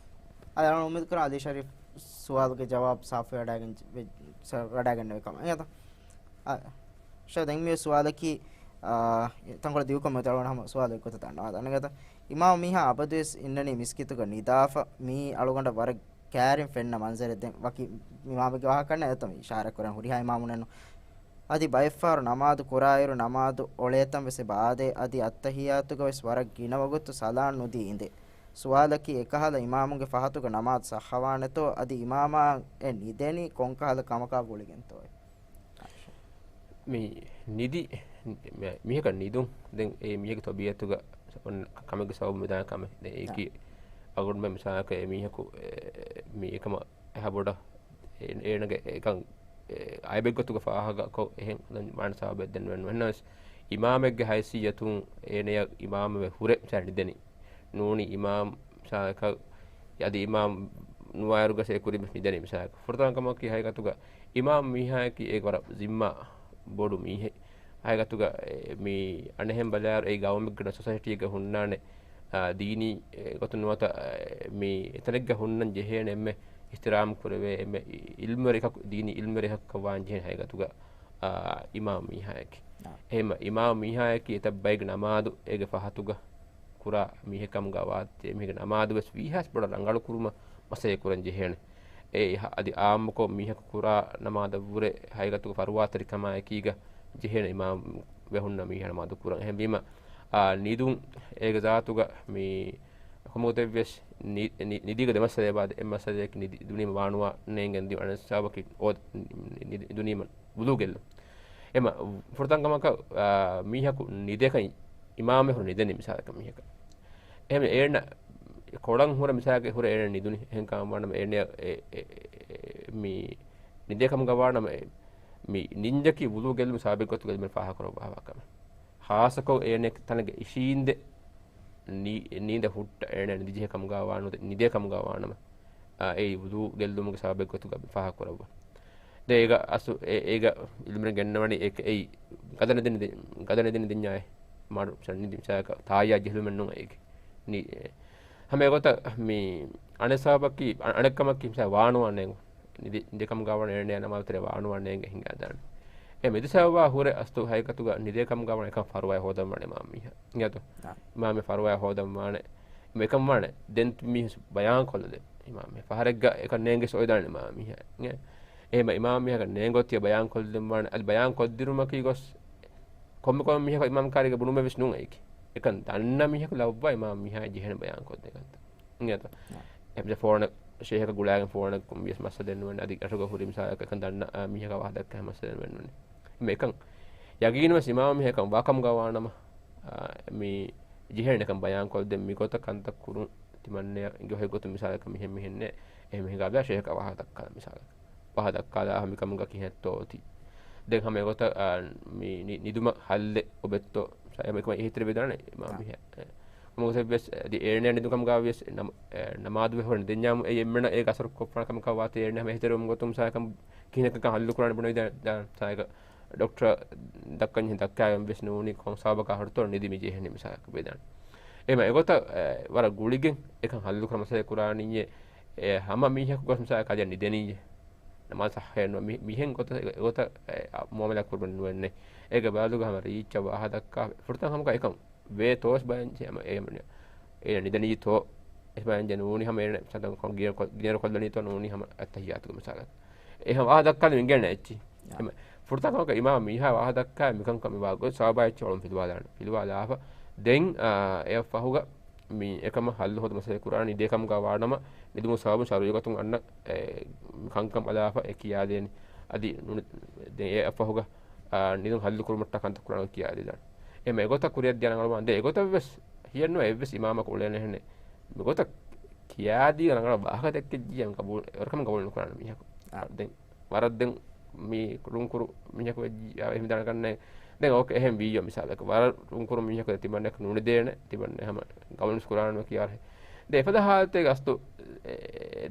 އަދި އަޅުގަނޑު އުއްމީދު ކުރަން އަލީ ޝަރީފް ސުވާލުގެ ޖަވާބު ސާފުވެ ވަޑައިގެން، ވެ-، ސަ-، ވަޑައިގެންނެވި ކަމަށް. އެނގޭތަ؟ އާ، ޝޭޚް ދެން މި ސުވާލަކީ، އާ، ތަންކޮޅެއް ދިގުކޮށް މި އަޅުގަނޑު ހަމަ ސުވާލު އެއްގޮތަށް ދަންނަވާ ދަންނަގަތަ. އިމާމު މީހާ އަބަދުވެސް އިންނަނީ މިސްކިތުގަ ނިދާފަ މީ އަޅުގަނޑަށް ވަރަށް ކައިރިން ފެންނަ މަންޒަރެއް. ދެން ވަކި އިމާމެއްގެ ވާހަކަ ނެތް އެތަން އިޝާރާތް ކުރަން ހުރިހާ އިމާމުންނެއްނު. އަދި ބައެއްފަހަރު ނަމާދު ކުރާއިރު ނަމާދު އޮޅޭތަން ވެސް އެބަ އާދޭ. އަދި އައްތަހިއްޔާތުގަ ވެސް ވަރަށް ގިނަ ވަގުތު ސަލާން ނުދީ އިނދޭ. ސުވާލަކީ އެކަހަލަ އިމާމުންގެ ފަހަތުގަ ނަމާދު ޞައްޙަވާނެތޯ؟ އަދި އިމާމާ އެ ނިދެނީ ކޮންކަހަލަ ކަމަކާ ގުޅިގެންތޯއޭ؟ މި ނިދި، މި-، މީހަކަށް ނިދުން، ދެން އެ މީހެއްގެ ތަބީޢަތުގަ އޮންނަ ކަމެއްގެ ސަބަބުން މިދާން ކަމެއް. ދެން އެއީކީ އަޅުގަނޑުމެން މިސާލަކަށް އެ މީހަކު، އެ، މި އެކަމަށް އެހާ ބޮޑަށް އެ-، އޭނަގެ އެކަން، އެ، އައިބެއްގޮތުގަ ފާހަގަކޮށް އެހެން ވާނެ ސަބަބެއް ދެން ނުވެން. އެހެންނަމަވެސް އިމާމެއްގެ ހައިސިއްޔަތުން އޭނަޔަށް އިމާމެއް ހުރެ މިސާލަށް ނިދެނީ. ނޫނީ އިމާމް މިސާލަކަށް އަދި އިމާމް ނުވާއިރުގަ ސޭ ކުރިން ނިދެނީ މިސާލަކަށް. ފުރަތަމަ ކަމަކީ ހަގީގަތުގަ އިމާމް މީހާއަކީ އޭގެ ވަރަށް ޒިންމާ ބޮޑު މީހެއް. ހަގީގަތުގަ އެ، މި އަނެއްހެން ބަލާއިރު އެއީ ގައުމެއްގަ ސޮސައިޓީއެއްގަ ހުންނާނެ، އާ، ދީނީ، އެ، ގޮތުން ނުވަތަ، އެ، މި އެތަނެއްގަ ހުންނަން ޖެހޭނެ އެންމެ އިޙްތިރާމް ކުރެވޭ އެންމެ އި-، އިލްމުވެރި އެކަކު، ދީނީ އިލްމުވެރި އެކަކަށް ވާން ޖެހޭނެ ހަގީގަތުގަ، އާ، އިމާމް މީހާއަކީ. އާ. އެހެންމަ އިމާމް މީހާއަކީ އެތައް ބައެއްގެ ނަމާދު އޭގެ ފަހަތުގަ ކުރާ މީހެއް ކަމުގަ ވާތީ އެމީހެއްގެ ނަމާދު ވެސް ވީހާވެސް ބޮޑަށް ރަނގަޅު ކުރުމަށް މަސައްކަތް ކުރަން ޖެހޭނެ. އެ އަދި އާއްމުކޮށް މީހަކު ކުރާ ނަމާދަށްވުރެ ހަގީގަތުގަ ފަރުވާތެރިކަމާއެކީގަ ޖެހޭނެ އިމާމް ވެހުންނަ މީހާ ނަމާދު ކުރަން. އެހެންވީމަ، އާ، ނިދުން އޭގެ ޒާތުގަ މި ކޮންމެ ގޮތެއްވިޔަސް ނި-، ނި-، ނިދީގެ ދެ މައްސަލައެއް ވާ، އެއް މައްސަލައަކީ ނިދި-، ދުނީމަ ވާނުވާ ނޭނގެން ދިޔުން، އަނެއް ސަބަބަކީ އޯ، ނި-، ނިދީމަ ވުޟޫ ގެއްލުން. އެމަ ފުރަތަމަ ކަމަކަށް، އާ، މީހަކު ނިދޭކަން އިމާމެއް ހުރެ ނިދެނީ މިސާލަކަށް މީހަކަށް. އެހެން އޭނަ ކޮޅަށް ހުރެ މިސާލަކަށް ހުރެ އޭނަ ނިދުނީ. އެހެން ކަމަށް ވާނަމަ އޭނަ އެ، އެ، އެ، މި ނިދޭ ކަމުގަ ވާނަމަ އެ، މި ނިންޖަކީ ވުޟޫ ގެއްލުމުގެ ސަބަބެއް ގޮތުގަ އެންމެން ފާހަގަކުރައްވާފަ ކަމެއް. ޚާއްޞަކޮށް އޭނަ ތަނެއްގަ އިށީނދެ ނީ-، ނީނދެ ހުއްޓަ އޭނަ ނިދިޖެހޭ ކަމުގަ ވާނު-، ނިދޭ ކަމުގަ ވާނަމަ، އާ، އެއީ ވުޟޫ ގެއްލުމުގެ ސަބަބެއް ގޮތުގަ ފާހަގަކުރައްވާ. ދެން އޭގަ އަސް-، އެ-، އޭގަ އިލްމުވެރިން ގެންނަވަނީ އެ-، އެއީ ގަދަ ނިދިން ދި-، ގަދަ ނިދިން ދިންޏާއެ މާޑު މިސާލަކަށް ނިދި މިސާލަކަށް ތާއްޔާ ޖެހިލުމެއް ނޫން އޭގެ. ނި-، އެ، ހަމަ އެގޮތަށް މި އަނެއް ސަބަބަކީ، އަ-، އަނެއް ކަމަކީ މިސާލަކަށް ވާނުވާ ނޭނގުން. ނިދި-، ނިދޭ ކަމުގަ ވާނަމަ އޭނަ ނަމާދު ތެރޭ ވާނުވާ ނޭނގެ ހިނގާ ދާނެ. އެ މި ދު ސަބަބާ ހުރެ އަސްލު ހަގީގަތުގަ ނިދޭ ކަމުގަ ވާނަމަ އެކަން ފަރުވާއެއް ހޯދަން ވާނެ އިމާމް މީހާ. އިނގޭތޯ؟ އާ. އިމާމެއް ފަރުވާއެއް ހޯދަން ވާނެ. މި އެކަން ވާނެ. ދެން މީހުން ބަޔާން ކޮށްލަދޭ އިމާމް މީހާ. ފަހަރެއްގަ އެކަން ނޭނގެސް އޮވެދާނެ އިމާމް މީހާ. އިނގޭ؟ އެހެން އިމާމް މީހާގެ ނޭނގޮތި ބަޔާން ކޮށްލަން ވާނެ. އަދި ބަޔާން ކޮށްދިނުމަކީ ގޮސް ކޮންމެ ކޮންމެ މީހަކު އިމާމް ކާރީގަ ބުނުމެއް ވެސް ނޫން އެއީކީ. އެކަން ދަންނަ މީހަކު ލައްވާ އިމާމް މީހާ ޖެހޭނެ ބަޔާން ކޮށްދޭ ކަންތައް. އިނގޭތޯ؟ އެ. އެ ފޯނެއް ޝޭހަކަށް ގުޅާގެން ފޯނެއް ވިޔަސް މައްސަލައެއް ނުވެން. އަދި އަށުގަ ހުރި މިސާލަކަށް އެކަން ދަންނަ، އާ، މީހަކަށް ވާހަކަ ދައްކާ މައްސަލައެއް ނުވެން. މި އެކަން ޔަގީން ވެސް އިމާމް މީހަކަށް ވާކަމުގަ ވާނަމަ، އާ، މި ޖެހޭނެ އެކަން ބަޔާން ކޮށްދޭން މި ގޮތަށް ކަންތައް ކުރުން ތިމަންނަޔަށް އިނގޭ އޮތް ގޮތުން މިސާލަކަށް މިހެން މިހެންނޭ އެހެން ހިނގާ ބަލާ ޝޭހަކަށް ވާހަކަ ދައްކާ މިސާލަކަށް. ވާހަކަ ދައްކާލާ މިކަމުގަ ކިހިނެއްތޯ އޮތީ. ދެން ހަމަ އެގޮތަށް، އާ، މި ނި-، ނިދުމަށް ހައްލެއް އޮބެއްތޯ؟ އެކަމަށް އެހީތެރިވެދާނެ އިމާމް މީހާ. އެ، ކޮންމެ ގޮތެއްވިޔަސް، އަދި އޭނަ ނިދުން ކަމުގަ ވިޔަސް ނަމ-، އެ، ނަމާދު ވެ ހުރެ ނިދެންޏާމު އެ އެންމެނަށް އޭގެ އަސަރު ކޮށްފާނެ ކަމަކަށް ވާތީ އޭނަ ހަމަ އެހީތެރިވުމުގެ ގޮތުން މިސާލަކަށް ކިހިނެއްކަން ހައްލު ކުރާނެ ބުނެވިދާނެ. މިސާލަކަށް ޑޮކްޓަރ ދައްކަން ދައްކާގެން ވެސް ނޫނީ ކޮން ސަބަބަކާ ހުރިތޯ ނިދި މި ޖެހެނީ މިސާލަކަށް ވެދާނެ. އެމަ އެގޮތަށް، އެ، ވަރަށް ގުޅިގެން އެކަން ހައްލު ކުރަން މަސައްކަތް ކުރާނީއޭ، އެ، ހަމަ މީހަކު ގޮސް މިސާލަކަށް ކަލެއަށް ނިދެނީއޭ. ނަމާދު ޞައްޙައެއް ނުވޭ. މި-، މިހެން ގޮތަށް، އެ، އެގޮތަށް، އެ، އަ، މުއާމަލާ ކުރުމެއް ނުވެންނެ. އޭގެ ބަދަލުގަ ހަމަ ރީއްޗަށް ވާހަކަ ދައްކާ ފުރަތަމަ ކަމަކަށް އެކަން ވޭތޯ ވެސް ބަލަންޖެހޭ ހަމަ އޭ މަނި-، އޭނަ ނިދަނީތޯ ވެސް ބަލަންޖެހޭ ނޫނީ ހަމަ އޭނަ ސަދަން ކޮން ގިނަ ކޮ-، ގިނަ ކޮށްލަނީތޯ ނޫނީ ހަމަ އައްތަޙިއްޔާތުގެ މިސާލަކަށް. އެ ހަމަ ވާހަކަ ދައްކާލަން އިނގޭނެ އެއްޗި. އާ. އެމަ ފުރަތަމަ ކަމަކަށް އިމާމް މީހާ ވާހަކަ ދައްކާ މިކަންކަން މި ވާގޮތް ސަބަބާ އެއްޗެއް އޮޅުން ފިލުވާލާނެ. ފިލުވާލާފަ ދެން، އާ، އެއަށް ފަހުގަ މި އެކަމަށް ހައްލު ހޯދު މަސައްކަތް ކުރާނީ ނިދޭ ކަމުގަ ވާނަމަ، ނިދުމުގެ ސަބަބުން ޝަރުޢީ ގޮތުން އަންނަ، އެ، ކަންކަން ބަލާފަ އެ ކިޔާދޭނެ. އަދި ނޫނީ ދެން އެއަށް ފަހުގަ، އާ، ނިދުން ހައްލު ކުރުމަށްޓަކާ ކަންތައް ކުރާނެ ކިޔާދީދާނެ. އެމަ އެގޮތަށް ކުރިއަށް ދިޔަ ރަނގަޅުވާން ދެން އެގޮތަށް ވެސް ހިޔެއްނުވާ އެއްވެސް އިމާމަކު އުޅޭނެހެނެއް. މިގޮތަށް ކިޔާދީ ރަނގަޅަށް ވާހަކަ ދެއްކިއްޖިއްޔާ މި ގަބޫލު، ވަރަކަށް ގަބޫލު ނުކުރާނެ މީހަކު. އާ. ދެން ވަރަށް ދެން މި ރުންކުރު މީހަކު ވެއްޖިއްޔާ އެހެން ދަންނަ ކަންނޭނގެ. ދެން އޯކޭ އެހެން ވީއްޔޯ މިސާލަކަށް ވަރަށް ރުންކުރު މީހަކު ތިމަންނައަކަށް ނުނިދޭނެ، ތިމަންނަ ހަމަ ގަބޫލު ނުކުރާނެ ކިޔާރެ. ދެން އެފަދަ ހާލަތެއްގަ އަސްލު، އެ،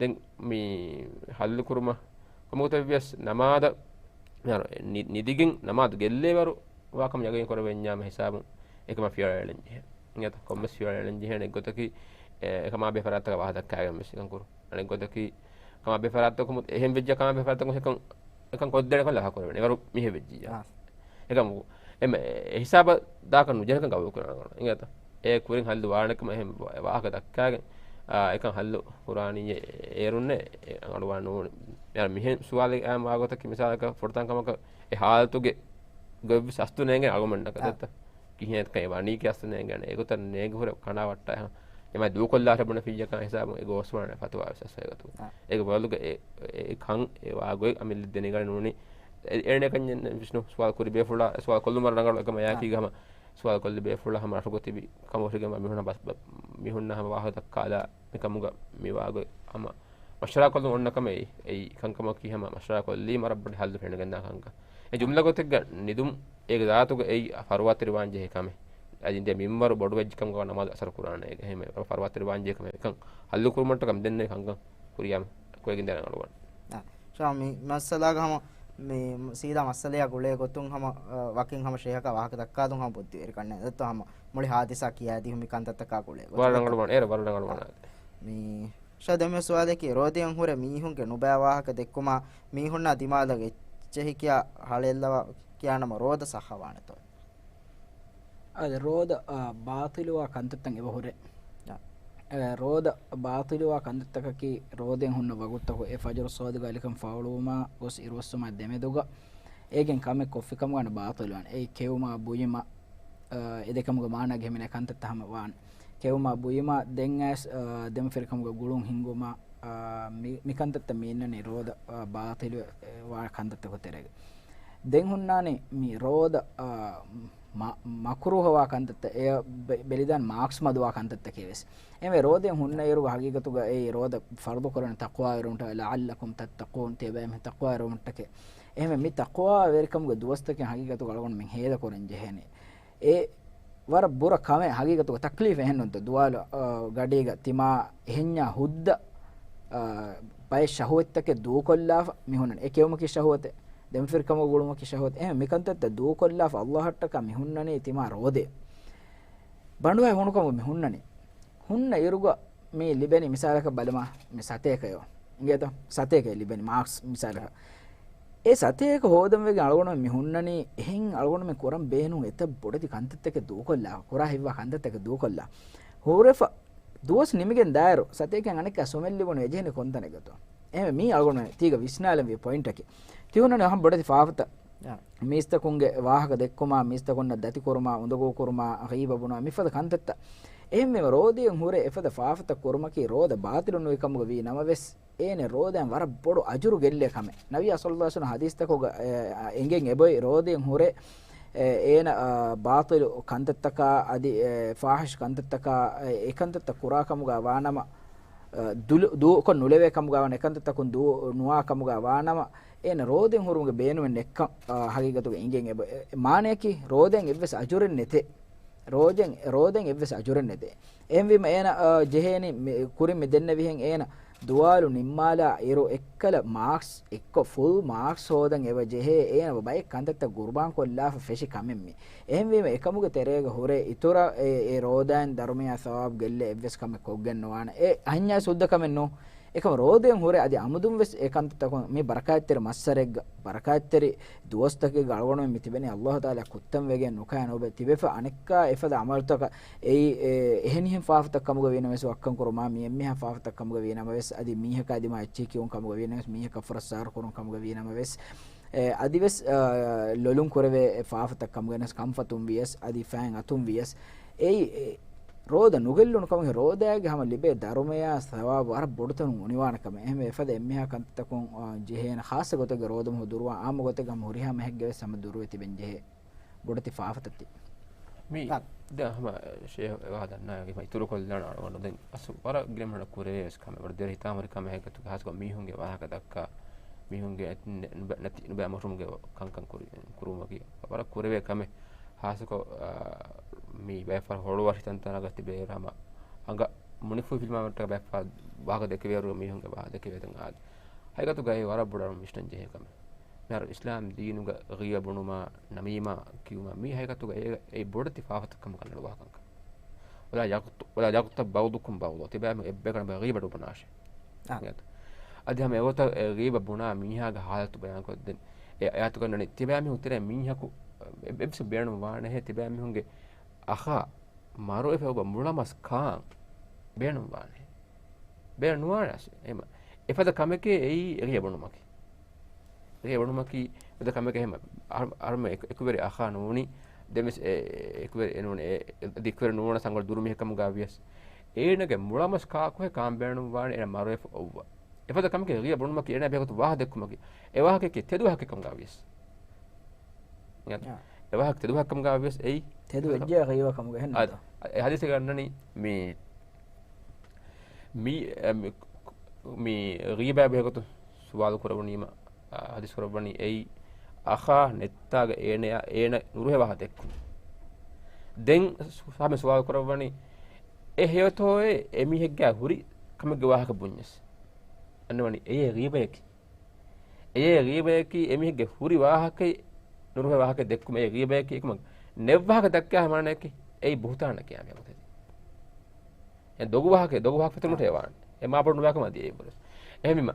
ދެން މި ހައްލު ކުރުމަށް ކޮންމެ ގޮތެއްވިޔަސް ނަމާދަށް، އަ، ނި-، ނިދިގެން ނަމާދު ގެއްލޭވަރު ވާކަމަށް ޔަގީން ކުރެވެންޏާމު ހިސާބުން އެކަމާ ފިޔަވަޅައެޅެން ޖެހޭ. އިނގޭތަ؟ ކޮންމެސް ފިޔަވަޅައެޅެން ޖެހޭނެ. އެއްގޮތަކީ، އެ، އެކަމާ ބެހޭ ފަރާތްތަކަށް ވާހަކަ ދައްކާގެން ވެސް އެކަން ކުރުން. އަނެއްގޮތަކީ، ކަމާ ބެހޭ ފަރާތްތަކުން އެހެން ވެއްޖެ ކަމާ ބެހޭ ފަރާތްތަކުން އެކަން، އެކަން ކޮށްދޭނެ ކަން ލަހާ ކުރެވޭނެ. އެވަރު މިހެން ވެއްޖިއްޔާ. އާ. އެކަމަކު، އެމަ، އެ ހިސާބަށް ދާކަށް ނުޖެހޭކަން ގަބޫލު ކުރާނަން. އިނގޭތަ؟ އެ ކުރިން ހައްލު ވާނެ ކަމަށް އެހެން ވާ-، ވާހަކަ ދައްކާގެން، އާ، އެކަން ހައްލު ކުރާނީ އޭރުންނޭ، އެ އަނގަޑުވާން ނޫން. މިހާރު މިހެން ސުވާލެއް އާ ވާގޮތަކީ މިސާލަކަށް ފުރަތަމަ ކަމަކަށް އެ ހާލަތުގެ ގޮތްވެސް އަސްލު ނޭނގޭ އަޅުގަނޑަކަށް އާ. ދެއްތަ؟ ކިހިނެއްކަން ވަނީކީ އަސްލު ނޭނގޭނެ. އެގޮތަށް ނޭނގި ހުރެ ކަނޑާ ވައްޓާ އެހާ. އެމަ ދޫކޮށްލާށޭ ބުނެފިއްޔާ ކަން ހިސާބުން އެ ގޯސްވާނެ ފަތުވާ ވެސް އަސްލު އެގޮތުން. އާ. އޭގެ ބަދަލުގަ އެ، އެ ކަން އެ ވާގޮތް އަމިއްލަ ދެނެގަން ނޫނީ. އެ، އޭނަ ކަންޏެއް ވިސްނު ސުވާލު ކުރި ބޭފުޅާ، ސުވާލު ކޮށްލުމަށް ރަނގަޅު އެކަމަ އާ. ޔާކީގަ ހަމަ ސުވާލު ކޮށްލި ބޭފުޅާ ހަމަ އަށުގަ ތިބި ކަމަށް ހުރިގެން މިހުން ބަސް ބަ-، މިހުންނަ ހަމަ ވާހަކަ ދައްކާލާ މިކަމުގަ މި ވާގޮތް ހަމަ މަޝްވަރާ ކޮށްލުން އޮންނަ ކަމެއް އެއީ. އެއީ ކަންކަމަކީ ހަމަ މަޝްވަރާ ކޮށްލީމަ ރައްބުން ހައްލު ފެނިގެންދާ ކަންކަން. އެ ޖުމްލަ ގޮތެއްގަ ނިދުން އޭގެ ޒާތުގަ އެއީ ފަރުވާތެރިވާން ޖެހޭ ކަމެއް. އަދި އިނދެ މިންވަރު ބޮޑުވެއްޖެ ކަމުގަ ނަމާދު އަސަރު ކުރާނެ އޭގެ. އެހެން ފަރުވާތެރިވާން ޖެހޭ ކަމެއް. އެކަން ހައްލު ކުރުމަށްޓަކަ މި ދެންނެވި ކަންކަން ކުރިޔާމަ ކޮއެގެން ދެން އަޅުވަން. އާ، ޝާ، މި މައްސަލާގަ ހަމަ މި ސީދާ މައްސަލަޔާ ގުޅޭ ގޮތުން ހަމަ، އަ، ވަކިން ހަމަ ޝޭހަކާ ވާހަކަ ދައްކާދުން ހަމަ ބުއްދިވެރިކަންނޭ. ދެއްތޯ ހަމަ މުޅި ހާދިސާ ކިޔާދީ ހުމި ކަންތައްތަކާ ގުޅޭ ގޮތުން. ވަރަށް ރަނގަޅު ވާނެ، އޭރު ވަރަށް ރަނގަޅު ވާނެ. މި ޝާ، ދެން މި ސުވާލަކީ، ރޯދައިން ހުރެ މީހުންގެ ނުބައި ވާހަކަ ދެއްކުމާ މީހުންނާ ދިމާލަށް އެއްޗެހި ކިޔާ ހަޅޭއްލަވާ ކިޔާނަމަ ރޯދަ ޞައްޙަވާނެތޯ؟ އާދެ، ރޯދަ، އާ، ބާޠިލުވާ ކަންތައްތައް އެބަހުރޭ. އާ. އެ، ރޯދަ ބާޠިލުވާ ކަންތައްތަކަކީ ރޯދައިން ހުންނަ ވަގުތުތަކު އެ ފަޖުރު ޞާދިޤު އަލިކަން ފައުޅުވުމާ ގޮސް އިރުއޮއްސުމާ ދެމެދުގަ އޭގެން ކަމެއް ކޮށްފި ކަމުގަ ވަންނަ ބާޠިލުވާނެ. އެއީ ކެއުމާ ބުއިމަ، އަ، އެ ދެކަމުގެ މާނައިގެ ހިމެނޭ ކަންތައްތައް ހަމަ ވާނެ. ކެއުމާ ބުއިމަ ދެން އައިސް، އަ، ދެމަފިރިކަމުގަ ގުޅުން ހިންގުމަ، އަ، މި، މި ކަންތައްތައް މި އިންނަނީ ރޯދަ، އަ، ބާޠިލު، އެ، ވާ ކަންތައްތަކު ތެރޭގަ. ދެން ހުންނާނީ މި ރޯދަ، އާ، މަ-، މަކުރޫހަވާ ކަންތައްތައް، އެ ބެ-، ބެލިދާން މާކްސް މަދުވާ ކަންތައްތަކެއް ވެސް. އެހެންވެ ރޯދައިން ހުންނަ އިރުގަ ހަގީގަތުގަ އެ ރޯދަ ފަރުޟު ކުރަން ތަޤްވާވެރިވުމަށްޓަކައި، لَعَلَّكُمْ تَتَّقُونَ، ތިޔަބައިމީހުން ތަޤްވާވެރިވުމަށްޓަކައި. އެހެންވެ މި ތަޤްވާވެރިކަމުގެ ދުވަސްތަކެއް ހަގީގަތުގަ އަޅުގަނޑުމެން ހޭދަ ކުރަން ޖެހޭނެ. އެ ވަރަށް ބުރަ ކަމެއް ހަގީގަތުގަ ތަކްލީފް އެހެންނުންތަ؟ ދުވާލު، އާ، ގަޑީގަ ތިމާ އެހެންޏާ ހުއްދަ، އާ، ބައެއް ޝަހުވަތްތަކެއް ދޫކޮށްލާފަ މި ހުންނަނީ. އެ ކެއުމަކީ ޝަހުވަތެއް، ދެމަފިރިކަމުގަ ގުޅުމަކީ ޝަހުވަތެއް. އެހެން މިކަންތައްތައް ދޫކޮށްލާފަ އައްލާހަށްޓަކާ މި ހުންނަނީ ތިމާ ރޯދައެއް. ބަނޑުހައި ހޫނުކަމުގަ މި ހުންނަނީ. ހުންނަ އިރުގަ މި ލިބެނީ މިސާލަކަށް ބަލަމާ، މި ސަތޭކަޔޯ. އިނގޭތޯ؟ ސަތޭކަ ލިބެނީ މާކްސް މިސާލަކަށް. އެ ސަތޭކަ ހޯދަން ވެގެން އަޅުގަނޑުމެން މި ހުންނަނީ، އެހެން އަޅުގަނޑުމެން ކުރަން ބޭނުން އެތައް ބޮޑެތި ކަންތައްތަކެއް ދޫކޮށްލާ، ކުރާ ހިތްވާ ކަންތައްތަކެއް ދޫކޮށްލާ. ހުރެފަ ދުވަސް ނިމިގެން ދާއިރު ސަތޭކައިން އަނެއްކާ ސުމެއް ލިބުނު އެޖެހެނީ ކޮންތަނެއްގަތޯ؟ އެހެންވެ މީ އަޅުގަނޑުމެން ތީގަ ވިސްނާލަންވީ ޕޮއިންޓަކީ. ތިހުންނަނީ އަހަން ބޮޑެތި ފާފަތައް. އާ. މީސްތަކުންގެ ވާހަކަ ދެއްކުމާ، މީސްތަކުންނަށް ދަތިކުރުމާ، އުނދަގޫކުރުމާ، ޣީބަ ބުނުމާ، މިފަދަ ކަންތައްތައް. އެހެންވީމަ ރޯދައިން ހުރެ އެފަދަ ފާފަތައް ކުރުމަކީ ރޯދަ ބާޠިލު ނުވި ކަމުގަ ވީ ނަމަވެސް، އޭނަ ރޯދައިން ވަރަށް ބޮޑު އަޖުރު ގެއްލޭ ކަމެއް. ނަބިއްޔާ ޞައްލައްލާހު ޢަލައިހި ވަސައްލަމަ ޙަދީޘްތަކުގަ، އެ، އެނގެން އެބޮތް ރޯދައިން ހުރެ، އެ، އޭނަ، އާ، ބާޠިލު ކަންތައްތަކާ އަދި، އެ، ފާޙިޝް ކަންތައްތަކާ، އެ، އެކަންތައްތައް ކުރާ ކަމުގަ ވާނަމަ، އާ، ދުލު-، ދޫކޮށް ނުލެވޭ ކަމުގަ ވާނަ، އެކަންތައްތަކުން ދޫ ނުވާ ކަމުގަ ވާނަމަ، އޭނަ ރޯދައިން ހުރުމުގެ ބޭނުމެއް ނެއްކަން، އާ، ހަގީގަތުގަ އިނގެން އެބަ-، އެ، މާނަޔަކީ ރޯދައިން އެއްވެސް އަޖުރެއް ނެތޭ. ރޯދައިން، ރޯދައިން އެއްވެސް އަޖުރެއް ނެތޭ. އެހެންވީމަ އޭނަ، އާ، ޖެހޭނީ މި-، ކުރިން މި ދެންނެވިހެން އޭނަ ދުވާލު ނިންމާލާ އިރު އެއްކަލަ މާކްސް އެއްކޮށް ފުލް މާކްސް ހޯދަން އެބަ ޖެހޭ. އޭނަ ބައެއް ކަންތައްތައް ގުރުބާން ކޮށްލާފަ ފެށި ކަމެއް މީ. އެހެންވީމަ އެކަމުގެ ތެރޭގަ ހުރެ އިތުރަށް އެ، އެ ރޯދައިން ދަރުމަޔާ ސަވާބު ގެއްލޭ އެއްވެސް ކަމެއް ކޮށްގެން ނުވާނެ. އެ އަންޏާ ސުއްދަ ކަމެއް ނޫން. އެކަމަ ރޯދައިން ހުރެ އަދި އަމުދުން ވެސް އެ ކަންތައްތަކުން މި ބަރަކާތްތެރި މައްސަރެއްގަ، ބަރަކާތްތެރި ދުވަސްތަކެއްގަ އަޅުގަނޑުމެން މި ތިބެނީ އައްލާހު ތަޢާލާ ކުއްތަން ވެގެން ނުކައި ނުބެ ތިބެފަ އަނެއްކާ އެފަދަ ޢަމަލުތަކަށް އެއީ، އެ، އެހެނިހެން ފާފަތައް ކަމުގަ ވީނަމަވެސް ވައްކަން ކުރުމާ، މި އެންމެހާ ފާފަތައް ކަމުގަ ވީނަމަވެސް އަދި މީހަކާ ދިމާ އެއްޗެހި ކިޔުން ކަމުގަ ވީނަމަވެސް މީހަކަށް ފުރައްސާރަ ކުރުން ކަމުގަ ވީނަމަވެސް، އެ، އަދިވެސް، އަ، ލޮލުން ކުރެވޭ ފާފަތައް ކަމުގަ ވިޔަސް، ކަންފަތުން ވިޔަސް އަދި ފައިން އަތުން ވިޔަސް، އެއީ، އެ، ރޯދަ ނުގެއްލުނު ކަމަކީ ރޯދައިގެ ހަމަ ލިބޭ ދަރުމަޔާ ސަވާބު ވަރަށް ބޮޑުތަނުން އުނިވާނެ ކަމެއް. އެހެންވެ އެފަދަ އެންމެހާ ކަންތައްތަކުން، އާ، ޖެހޭނެ ޚާއްޞަ ގޮތެއްގެ ރޯދަމަހު ދުރުވާ އާއްމު ގޮތެއްގެ ހަމަ ހުރިހާ މަހެއްގެ ވެސް ހަމަ ދުރުވެ ތިބެން ޖެހޭ ބޮޑެތި ފާފަތައް ތި. މި އާ. ދެ ހަމަ ޝޭހް ވާ ދަންނާ މަ އިތުރު ކޮށްލާނަ އަޅުގަނޑު ދެން އަސް ވަރަށް ގިނަ މިހާރު ކުރެވޭ ވެސް ކަމެއް. ވަރަށް ދެރަ ހިތާމަހުރި ކަމެއް ހަގީގަތުގަ ހާއްސަކޮށް މީހުންގެ ވާހަކަ ދައްކާ، މީހުންގެ ނެ-، ނުބަ-، ނެތި ނުބައި އަމުރުމުގެ ކަންކަން ކުރި-، ކުރުމަކީ ވަރަށް ކުރެވޭ ކަމެއް. ހާއްސަކޮށް، އާ، މި ބައެއް ފަހަރު ހޮޅުވާ ހިތަންތަނަކަށް ތިބޭ ހަމަ އަނގަ މުނިފުހިފިލިމާމަށްޓަކައި ބައެއް ފަހަރު ވާހަކަ ދެކެވޭއިރު މީހުންގެ ވާހަކަ ދެކެވޭ ދެން އާދެ. ހަގީގަތުގައި ވަރަށް ބޮޑަށް މި ވިސްނަން ޖެހޭ ކަމެއް. މިހާރު އިސްލާމް ދީނުގަ ޣީބަ ބުނުމާ، ނަމީމާ ކިޔުމާ މީ ހަގީގަތުގަ އެ، އެ ބޮޑެތި ފާފަތައް ކަމުގަ ނަޑުވާ ކަންކަން. ولا يغت-، ولا يغتب بعضكم بعضا. ތިބާމީހުން އެއްބަޔަކަށް އެއްބަޔަކަށް ނުބުނާށޭ. އާ. އެ އަދި ހަމަ އެގޮތަށް އެ ޣީބަ ބުނާ މީހާގެ ހާލަތު ބަޔާންކޮށްދެން، އެ އާޔަތުގަ އޮންނަނީ ތިބާމީހުން ތެރޭ މީހަކު އެ-، އެއްވެސް ބޭނުން ވާނެހޭ ތިބާމީހުންގެ އަޚާ މަރުވެފަ އޮބަ މުޅަމަސް ކާން ބޭނުން ވާނެ. ބޭނުން ނުވާނެ އަސް. އެމަ-، އެފަދަ ކަމެކޭ އެއީ އެ ޣީބަ ބުނުމަކީ. އެ ބުނުމަކީ އެފަދަ ކަމެކޭ ހަމަ އަހަރު-، އަހަރުމެ އެކު-، އެކުވެރި އަޚާ ނޫނީ، ދެންވެސް އެ-، އެ-، އެކުވެރި އެ ނޫނީ، އެ-، އެ-، އެކުވެރި ނޫނަސް އަނގަ ދުރު މީހެއް ކަމުގަ ވިޔަސް. އޭނަގެ މުޅަމަސް ކާކުހެއް ކާން ބޭނުން ވާނެ އޭނަ މަރުވެފަ އޮއްވަ. އެފަދަ ކަމެކޭ ޣީބަ ބުނުމަކީ އޭނަ ބެހޭގޮތު ވާހަ ދެއްކުމަކީ. އެ ވާހަކައަކީ ތެދު ވާހަކަ ކަމުގަ ވިޔަސް. އެ ވާހަކަ ތެދު ވާހަކަ ކަމުގަ ވިޔަސް އެއީ. ތެދު ވެއްޖެ ޣީބަ ކަމުގަ އެހެން އާ، ނޫންތަ؟ އެ ޙަދީޘެއްގަ އޮންނަނީ މި، މި، މި، މި ޣީބާ ބެހޭގޮތު ސުވާލު ކުރެވުނީމަ، އާ، ޙަދީޘް ކުރައްވަނީ އެއީ އަޚާ ނެއްތާގަ އޭނަޔާ، އޭނަ ނުރުހޭ ވާހަ ދެއްކުން. ދެން ސު-، ހަމަ ސުވާލު ކުރައްވަނީ އެ ހެޔޮތޯއޭ އެމީހެއްގާ ހުރި ކަމެއްގެ ވާހަކަ ބުންޏަސް. އަންނަވަނީ އެޔޭ ޣީބަޔަކީ. އެޔޭ ޣީބަޔަކީ އެމީހެއްގެ ހުރި ވާހަކައެއް، ނުރުހޭ ވާހަކައެއް ދެއްކުމެއް އެ ޣީބަޔަކީ އެކަމަށް ނެއް ވާހަކަ ދައްކާ މާނައަކީ އެއީ ބުހުތާނަކީ އާންމު ގޮތެއް. އެ ދޮގު ވާހަކަ، ދޮގު ވާހަކަ ފެތުރުމަށްޓަކައި ވާނެ. އެ މާބޮޑު ނުވާކަމަށް އަދި އެއްވުރެސް. އެހެންވީމަ،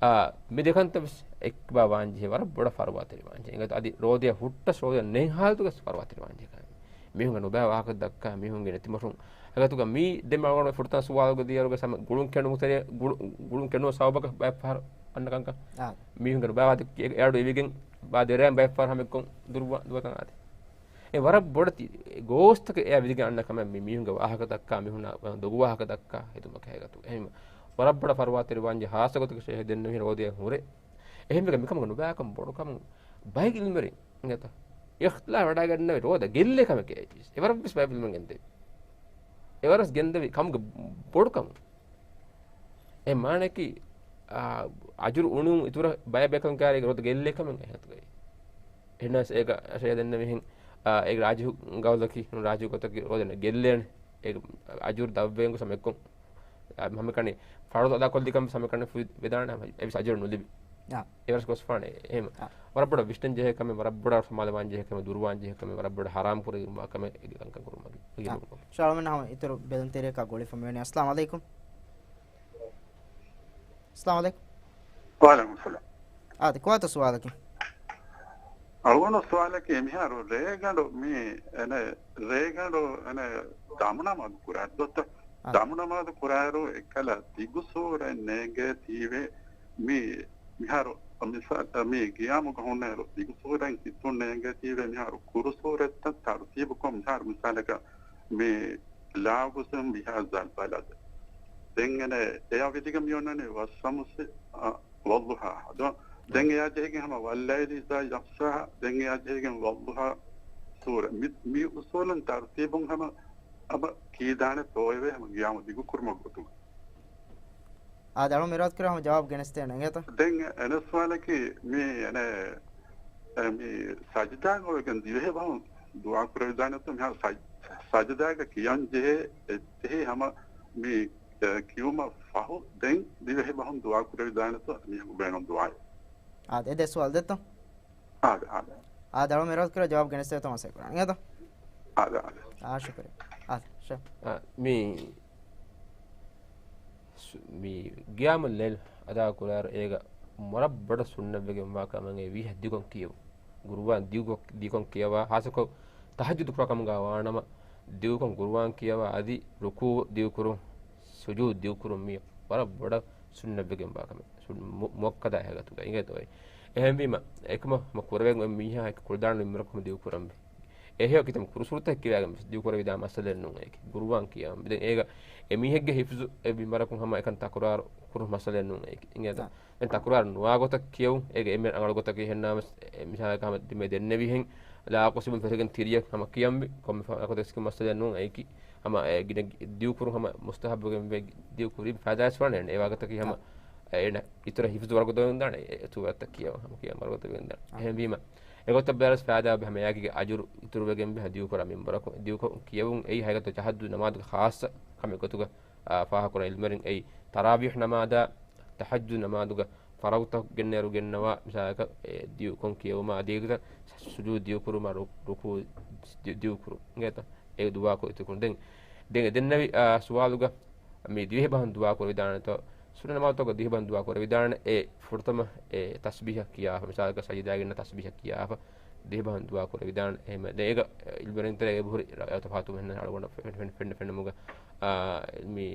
އާ، މި ދެކަންތައް ވެސް އެއްކިބާ ވާންޖެހޭ ވަރަށް ބޮޑަށް ފަރުވާތެރި ވާންޖެހޭ. އެނގޭތޯ އަދި ރޯދަޔަށް ހުއްޓަސް ރޯދަޔަށް ނެތް ހާލަތުގަ ވެސް ފަރުވާތެރި ވާންޖެހޭ ކަމެއް. މީހުންގެ ނުބައި ވާހަކަ ދައްކާ، މީހުންގެ ނެތިމަށުން. އެގޮތުގަ މީ ދެން މަގުނު ފުރަތަމަ ސުވާލުގެ ދިޔައިރުގަ ސަމަ ގުޅުން ކެނޑުމު ތެރޭ، ގުޅު-، ގުޅުން ކެނޑުމު ސަބަބަކަށް ބައެއް ފަހަރު އަންނަ ކަންކަން. އާ. މީހުންގެ ނުބައި ވާހަކަ އެއަޑު އިވިގެން ބާ ދެރައިން ބައެއް ފަހަރު ހަމައެއްކޮށް ދުރުވާ-، ދުވަތަން އާދެ. އެ ވަރަށް ބޮޑަތި ގޯސްތަކެއް އެއާ ވިދިގެން އަންނަ ކަމެއް މި މީހުންގެ ވާހަކަ ދައްކާ، މީހުންނާ ދޮގު ވާހަކަ ދައްކާ ހެދުމަކަށް ހެދުމަކަށް. ވަރަށް ބޮޑަށް ފަރުވާތެރިވާންޖެހޭ ހާއްސަ ގޮތަކަށް ޝޭހެ ދެންނެވި ރޯދައަށް ހުރެ. އެހެންވެގެން މިކަމުގެ ނުބައިކަން ބޮޑުކަމުން ބައެއް އިލްމުވެރިން އިނގޭތަ؟ އިޚްތިލާފް ވަޑައިގަންނަވި ރޯދަ ގެއްލޭ ކަމެކޭ. އެވަރަށްވެސް ބައެއް އިލްމުވެރިން ގެންދެވި. އެވަރަށް ގެންދެވި ކަމުގެ ބޮޑުކަމުން. އެ މާނައަކީ، އާ، އަޖުރު އުނުން އިތުރަށް ބައެއް ބޭކަލުން ކައިރީގެ ރޯދަ ގެއްލޭ ކަމެއް އެހެންތުގައި. އެހެނަސް އޭގަ ޝޭހެ ދެންނެވިހެން، އާ، އޭގެ ރާޖިހު ގައުލަކީ، ރާޖިހު ގޮތަކީ ރޯދަ ގެއްލޭނެ. އޭގެ އަޖުރު ދަށްވެގެން ގޮސް ހަމައެއްކޮށް، އާ، ހަމައެކަނި ފަރުޟު އަދާކޮށްލި ކަމަށް ހަމައެކަނި ފު-، ވެދާނެ ހަމަ އެއްވެސް އަޖުރެއް ނުލިބި. އާ. އެވަރަސް ގޮސްފާނެ. އެހެން އާ. ވަރަށް ބޮޑަށް ވިސްނަން ޖެހޭ ކަމެއް، ވަރަށް ބޮޑަށް ސަމާލުވާން ޖެހޭ ކަމެއް، ދުރުވާން ޖެހޭ ކަމެއް، ވަރަށް ބޮޑަށް ހަރާމް ކުރެވިގެންވާ ކަމެއް އެ ކަންކަން ކުރުމަކީ. އާ. ޝާލަމެން ހަމަ އިތުރު ބެލުންތެރިޔަކާ ގުޅިފަ މިވެނީ. އައްސަލާމު އަލައިކުމް. އައްސަލާމު އަލައިކުމް. ވަޢަލައިކުމް އައްސަލާމް. އާދެ، ކުވާތަ ސުވާލަކީ؟ އަޅުގަނޑު ސުވާލަކީ މިހާރު ރޭގަނޑު މި އެނެ، ރޭގަނޑު އެނެ ދަމު ނަމާދު ކުރާ ދޮތަ؟ އާ. ދަމު ނަމާދު ކުރާއިރު އެއްކަލަ ދިގު ސޫރަތް ނޭނގޭތީވެ މި، މިހާރު މިސާ-، މި ގިޔާމުގަ ހުންނައިރު ދިގު ސޫރަތް ހިތުން ނޭނގޭތީވެ މިހާރު ކުރު ސޫރަތްތައް ތަރުތީބުކޮށް މިހާރު މިސާލަކަށް މި ލާ އުޤްސިމު ބިހާޛަލް ބަލަދް. ދެން އެނެ އެޔާ ވިދިގެ މިއޮންނަނީ ވައްޝަމްސި، އަ، ވައްޟުޙާ. ދޯ؟ ދެން އެޔާ ޖެހިގެން ހަމަ ވައްލައިލި އިޛާ ޔަޣްޝާ، ދެން އެޔާ ޖެހިގެން ވައްޟުޙާ ސޫރަ. މި، މި އުޞޫލުން ތަރުތީބުން ހަމަ، ހަމަ ކީދާނެ ތޯއެވެ ހަމަ ގިޔާމު ދިގުކުރުމަށް ގޮތުގަ. އާ، ދަޅު މިރާދު ކުރާ ހަމަ ޖަވާބު ގެނެސްދޭނެ އިނގޭތަ؟ ދެން އެނެސް ސުވާލަކީ މި އެނެ، އެ، މި ސަޖިދާގަ އޮވެގެން ދިވެހި ބަހުން ދުޢާ ކުރެވިދާނެތޯ މިހާރު ސަޖް-، ސަޖިދާގަ ކިޔަން ޖެހޭ އެއްޗެހި ހަމަ މި އެ، ކިޔުމަށް ފަހު ދެން ދިވެހި ބަހުން ދުޢާ ކުރެވިދާނެތޯ މީހަކު ބޭނުން ދުޢާއެއް. އާ، އެ ދެ ސުވާލު ދެއްތޯ؟ އާދެ، އާދެ. އާ، ދަޅު މިރާދު ކުރާ ޖަވާބު ގެނެސްދޭތޯ މަސައްކަތް ކުރާނެ. އިނގޭތޯ؟ އާދެ، އާދެ. އާ، ޝުކުރިއްޔާ. އާ، ޝަ. އާ، މި ސު-، މި ޤިޔާމުލް ލައިލް އަދާ ކުރާއިރު އޭގަ ވަރަށް ބޮޑަށް ސުންނަތްވެގެންވާ ކަމެއް ވީހަ ދިގުކޮށް ކިޔެވުން. ޤުރުއާން ދިގުކޮށް، ދިގުކޮށް ކިޔަވާ، ޚާއްޞަކޮށް ތަހައްޖުދު ކުރާ ކަމުގަ ވާނަމަ، ދިގުކޮށް ޤުރުއާން ކިޔަވާ އަދި ރުކޫޢު ދިގުކުރުން، ސުޖޫދު ދިގުކުރުން މި ވަރަށް ބޮޑަށް ސުންނަތްވެގެންވާ ކަމެއް. ސުން-، މު-، މުއައްކަދާ ހަގީގަތުގަ އިނގޭތޯއޭ. އެހެންވީމަ، އެކަމަށް ހަމަ ކުރެވެން އޮތް މީހާ ކުޅަދާނަ މިންވަރަކު ހަމަ ދިގުކުރަންވީ. އެހެޔޮ ކިތަން ކުރު ސޫރަތަކަށް ކިޔަވާގެން ވެސް ދިގުކުރެވިދާނެ މައްސަލައެއް ނޫން އެއީކީ. ޤުރުއާން ކިޔަވަން. ދެން އޭގަ އެ މީހެއްގެ ޙިފްޒު އެއް މިންވަރަކުން ހަމަ އެކަން ތަކުރާރު ކުރު މައްސަލައެއް ނޫން އެއީކީ. އިނގޭތަ؟ އާ. ދެން ތަކުރާރު ނުވާ ގޮތަށް ކިޔެވުން. އޭގެ އެންމެ ރަނގަޅު ގޮތަކީ އެހެންނާމެސް އެ މިސާލަކަށް ހަމަ ދެމެ ދެންނެވިހެން ލާ އުޤްސިމު ފެށިގެން ތިރިއަށް ހަމަ ކިޔަންވީ. ކޮންމެ ފަ-، ގޮތަކަށް މައްސަލައެއް ނޫން އެއީކީ. ހަމަ އެ ގިނަ ދިގުކުރުން ހަމަ މުސްތަޙައްބުވެގެން ވޭ ދިގުކުރީ ފައިދާވެސް ވާނެ އެ ވާގޮތަކީ ހަމަ އާ. އޭނަ އިތުރަށް ޙިފްޒު ވަރުގަދަވެގެން ދާނެ، އެ، އެތު ވަރަށްތައް ކިޔަވާ، ހަމަ ކިޔަން ވަރުގަދަވެގެން ދާނެ. އާ. އެހެންވީމަ، އެގޮތަށް ބަލާލަސް ފައިދާ އޮތް ހަމަ އެއާގެ އަޖުރު އިތުރުވެގެން ވޭ ދިގުކުރާ މިންވަރަކުން. ދިގުކޮށް ކިޔެވުން އެއީ ހަގީގަތުގަ ތަހައްޖުދު ނަމާދުގެ ޚާއްޞަ ކަމެއް ގޮތުގަ، އާ، ފާހަގަކުރާ އިލްމުވެރިން އެއީ ތަރާވީޙް ނަމާދާ، ތަހައްޖުދު ނަމާދުގަ ފަރަޟުތައް ގެންނައިރު ގެންނަވާ، މިސާލަކަށް، އެ، ދިގުކޮށް ކިޔެވުމާ އަދި އޭގެ ސުޖޫދު ދިގުކުރުމާ ރު-، ރުކޫޢު ދި-، ދިގުކުރުން. އިނގޭތަ؟ އެ ދުޢާ ކޮށް އިތުރުކުރުން. ދެން، ދެން އެ ދެންނެވި، އާ، ސުވާލުގަ މި ދިވެހި ބަހުން ދުޢާ ކުރެވިދާނެތޯ؟ ސުންނަތް ނަމާދުތަކުގަ ދިވެހި ބަހުން ދުޢާ ކުރެވިދާނެ. އެ ފުރަތަމަ އެ ތަސްބީޙަ ކިޔާފަ، މިސާލަކަށް ސަޖިދާގަ އިންނަ ތަސްބީޙަ ކިޔާފަ، ދިވެހި ބަހުން ދުޢާ ކުރެވިދާނެ. އެހެން ދެން އޭގަ އިލްމުވެރިން ތެރޭގަ އެބަހުރި ރައު ތަފާތު ހެން އަޅުގަނޑަށް ފެން-، ފެން-، ފެން-، ފެންނަމުގަ، އާ، މި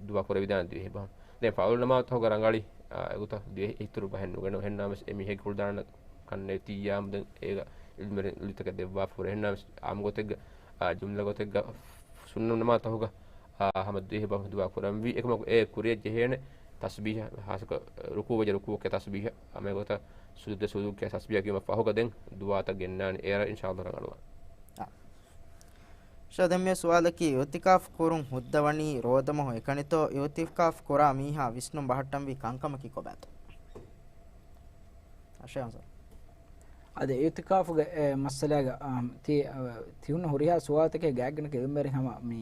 ދުޢާ ކުރެވިދާނެ ދިވެހި ބަހުން. ދެން ފަރުޟު ނަމާދުތަކުގަ ރަނގަޅީ، އާ، އެގޮތަށް ދިވެހި އިތުރު ބަހެއް ނުގެނެވޭ. އެހެންނާމެސް އެ މީހެއްގެ ކުޅަދާނަ ކަންނެތިއްޔާމު ދެން އޭގަ އިލްމުވެރިން އުޅިތަކެއް ދެއްވާފަ ހުރޭ. އެހެންނާމެސް އާއްމު ގޮތެއްގަ، އާ، ޖުމްލަ ގޮތެއްގަ ސުންނަތް ނަމާދުތަކުގަ، އާ، ހަމަ ދިވެހި ބަހުން ދުޢާ ކުރަންވީ. އެކަމަކު އެ ކުރިޔަށް ޖެހޭނެ ތަސްބީޙަ، ޚާއްޞަކޮށް ރުކޫޢު ވެއްޖެ ރުކޫޢުގެ ތަސްބީޙަ، ހަމަ އެގޮތަށް ސުޖޫދު ވެއްޖެ ސުޖޫދުގެ ތަސްބީޙަ ކިޔުމަށް ފަހުގަ ދެން ދުޢާތައް ގެންނާނެ. އޭރަށް އިންޝާﷲ ރަނގަޅުވާނެ. އާ. ޝޭޚް، ދެން މި ސުވާލަކީ، އިޢުތިކާފު ކުރުން ހުއްދަވަނީ ރޯދަމަހު އެކަނިތޯ؟ އިޢުތިކާފު ކުރާ މީހާ ވިސްނުން ބަހައްޓަންވީ ކަންކަމަކީ ކޮބާތޯ؟ އަށެ އަންސަރު. އަދި އިޢުތިކާފުގެ އެ މައްސަލާގަ، އާ، ތި-، އާ، ތިހުންނަ ހުރިހާ ސުވާލުތަކެއް ގާތްގަނޑަކަށް އިލްމުވެރިން ހަމަ މި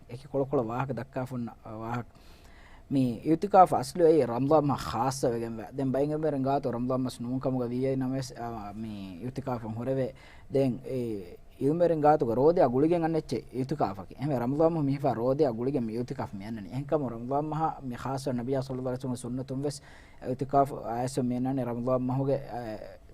އެކި ކޮޅުކޮޅަށް ވާހަކަ ދައްކާފަ އޮންނަ ވާހަކަ. މި އިޢުތިކާފު އަސްލު އެއީ ރަމަޟާން މަހަށް ޚާއްޞަވެގެންވޭ. ދެން ބައެއް އިލްމުވެރިން ގާތު ރަމަޟާން މަސް ނޫން ކަމުގަ ވިޔައީ ނަމަވެސް، އާ، މި އިޢުތިކާފަށް ހުރެވޭ. ދެން އެ އިލްމުވެރިން ގާތުގަ ރޯދައާ ގުޅިގެން އަންނަ އެއްޗެއް އިޢުތިކާފަކީ. އެހެންވެ ރަމަޟާން މަހު މިހިފާ ރޯދައާ ގުޅިގެން މި އިޢުތިކާފަށް މި އަންނަނީ. އެހެންކަމުން ރަމަޟާން މަހަށް މި ޚާއްޞަ ނަބިއްޔާ ޞައްލައްލާހު ޢަލައިހި ވަސައްލަމަ ސުންނަތުން ވެސް އިޢުތިކާފު އައިސް މި އަންނަނީ ރަމަޟާން މަހުގެ، އެ،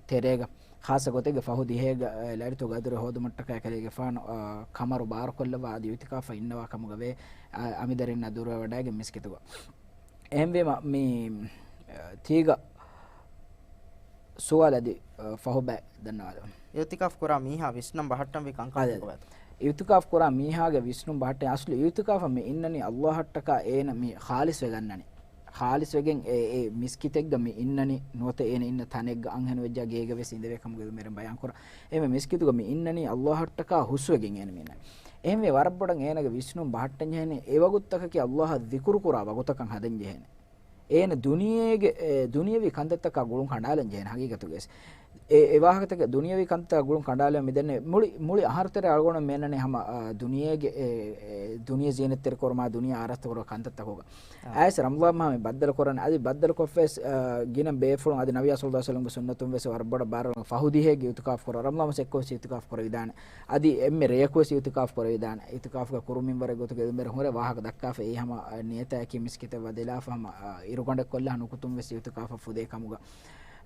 ތެރޭގަ، ޚާއްޞަ ގޮތެއްގެ ފަހު ދިހައިގަ، އެ، ލައިލަތުލް ޤަދްރު ހޯދުމަށްޓަކާ ކަލޭގެފާނު، އާ، ކަމަރު ބާރުކޮށްލައްވާ އަދި އިޢުތިކާފަށް އިންނަވާ ކަމުގަ ވޭ، އާ، އަމިދަރިންނާ ދުރުވެވަޑައިގެން މިސްކިތުގަ. އެހެންވީމަ މި، އާ، ތީގަ ސުވާލު އަދި، އާ، ފަހުބައި ދަންނަވާލަމު. އިޢުތިކާފް ކުރާ މީހާ ވިސްނަން ބަހައްޓަންވީ ކަންކަން އާދެ. ކޮބާތޯ؟ އިޢުތިކާފް ކުރާ މީހާގެ ވިސްނުން ބަހައްޓަން އަސްލު އިޢުތިކާފަށް މި އިންނަނީ އައްލާހަށްޓަކާ އޭނަ މި ޚާލިޞް ވެގަންނަނީ. ޚާލިޞް ވެގެން އެ، އެ މިސްކިތެއްގަ މި އިންނަނީ ނުވަތަ އޭނަ އިންނަ ތަނެއްގަ އަންހެނު ވެއްޖާ ގޭގަ ވެސް އިނދެވޭ ކަމުގެ މެރެން ބަޔާން ކުރާ. އެމެ މިސްކިތުގަ މި އިންނަނީ އައްލާހަށްޓަކާ ހުސްވެގެން އޭނަ މި އިންނަނީ. އެހެންވެ ވަރަށް ބޮޑަށް އޭނަގެ ވިސްނުން ބަހައްޓަން ޖެހޭނީ އެ ވަގުތުތަކަކީ އައްލާހަށް ޛިކުރު ކުރާ ވަގުތަކަށް ހަދަން ޖެހޭނެ. އޭނަ ދުނިޔޭގެ، އެ، ދުނިޔަވީ ކަންތައްތަކާ ގުޅުން ކަނޑާލަން ޖެހޭނެ ހަގީގަތުގައި. އެ، އެ ވާހަކަތަކެއް ދުނިޔަވީ ކަންތައްތަކާ ގުޅުން ކަނޑާލަން މިދެންނެވި. މުޅި، މުޅި އަހަރުތެރޭ އަޅުގަނޑު މިއަންނަނީ ހަމަ، އާ، ދުނިޔޭގެ، އެ، އެ، ދުނިޔެ ޒީނަތްތެރި ކުރުމާ ދުނިޔެ އާރާސްތު ކުރުމާ ކަންތައްތަކުގަ. އާ. އައިސް ރަމަޟާން މަހާ މި ބައްދަލު ކުރަން. އަދި ބައްދަލު ކޮށްފަވެސް، އާ، ގިނަ ބޭފުޅުން އަދި ނަބިއްޔާ ޞައްލަﷲު ޢަލައިހި ވަސައްލަމްގެ ސުންނަތުން ވެސް ވަރަށް ބޮޑަށް ބާރު ފަހު ދިހައެއްގެ އިޢުތިކާފް ކުރާ. ރަމަޟާން މަސް އެއްކޮށް ވެސް އިޢުތިކާފް ކުރެވިދާނެ. އަދި އެންމެ ރެޔަކު ވެސް އިޢުތިކާފް ކުރެވިދާނެ. އިޢުތިކާފްގަ ކުރުމިން ވަރެއް ގޮތުގަ އެންމެ ހުރެ ވާހަކަ ދައްކާފަ އެއީ ހަމަ، އަ، ނިޔަތާއެކީ މިސްކިތަށް ވަދެލާފަ ހަމަ، އަ، އިރުގަނޑެއް ކޮށްލާ ނުކުތުން ވެސް އިޢުތިކާފަށް ފުދޭ ކަމުގަ.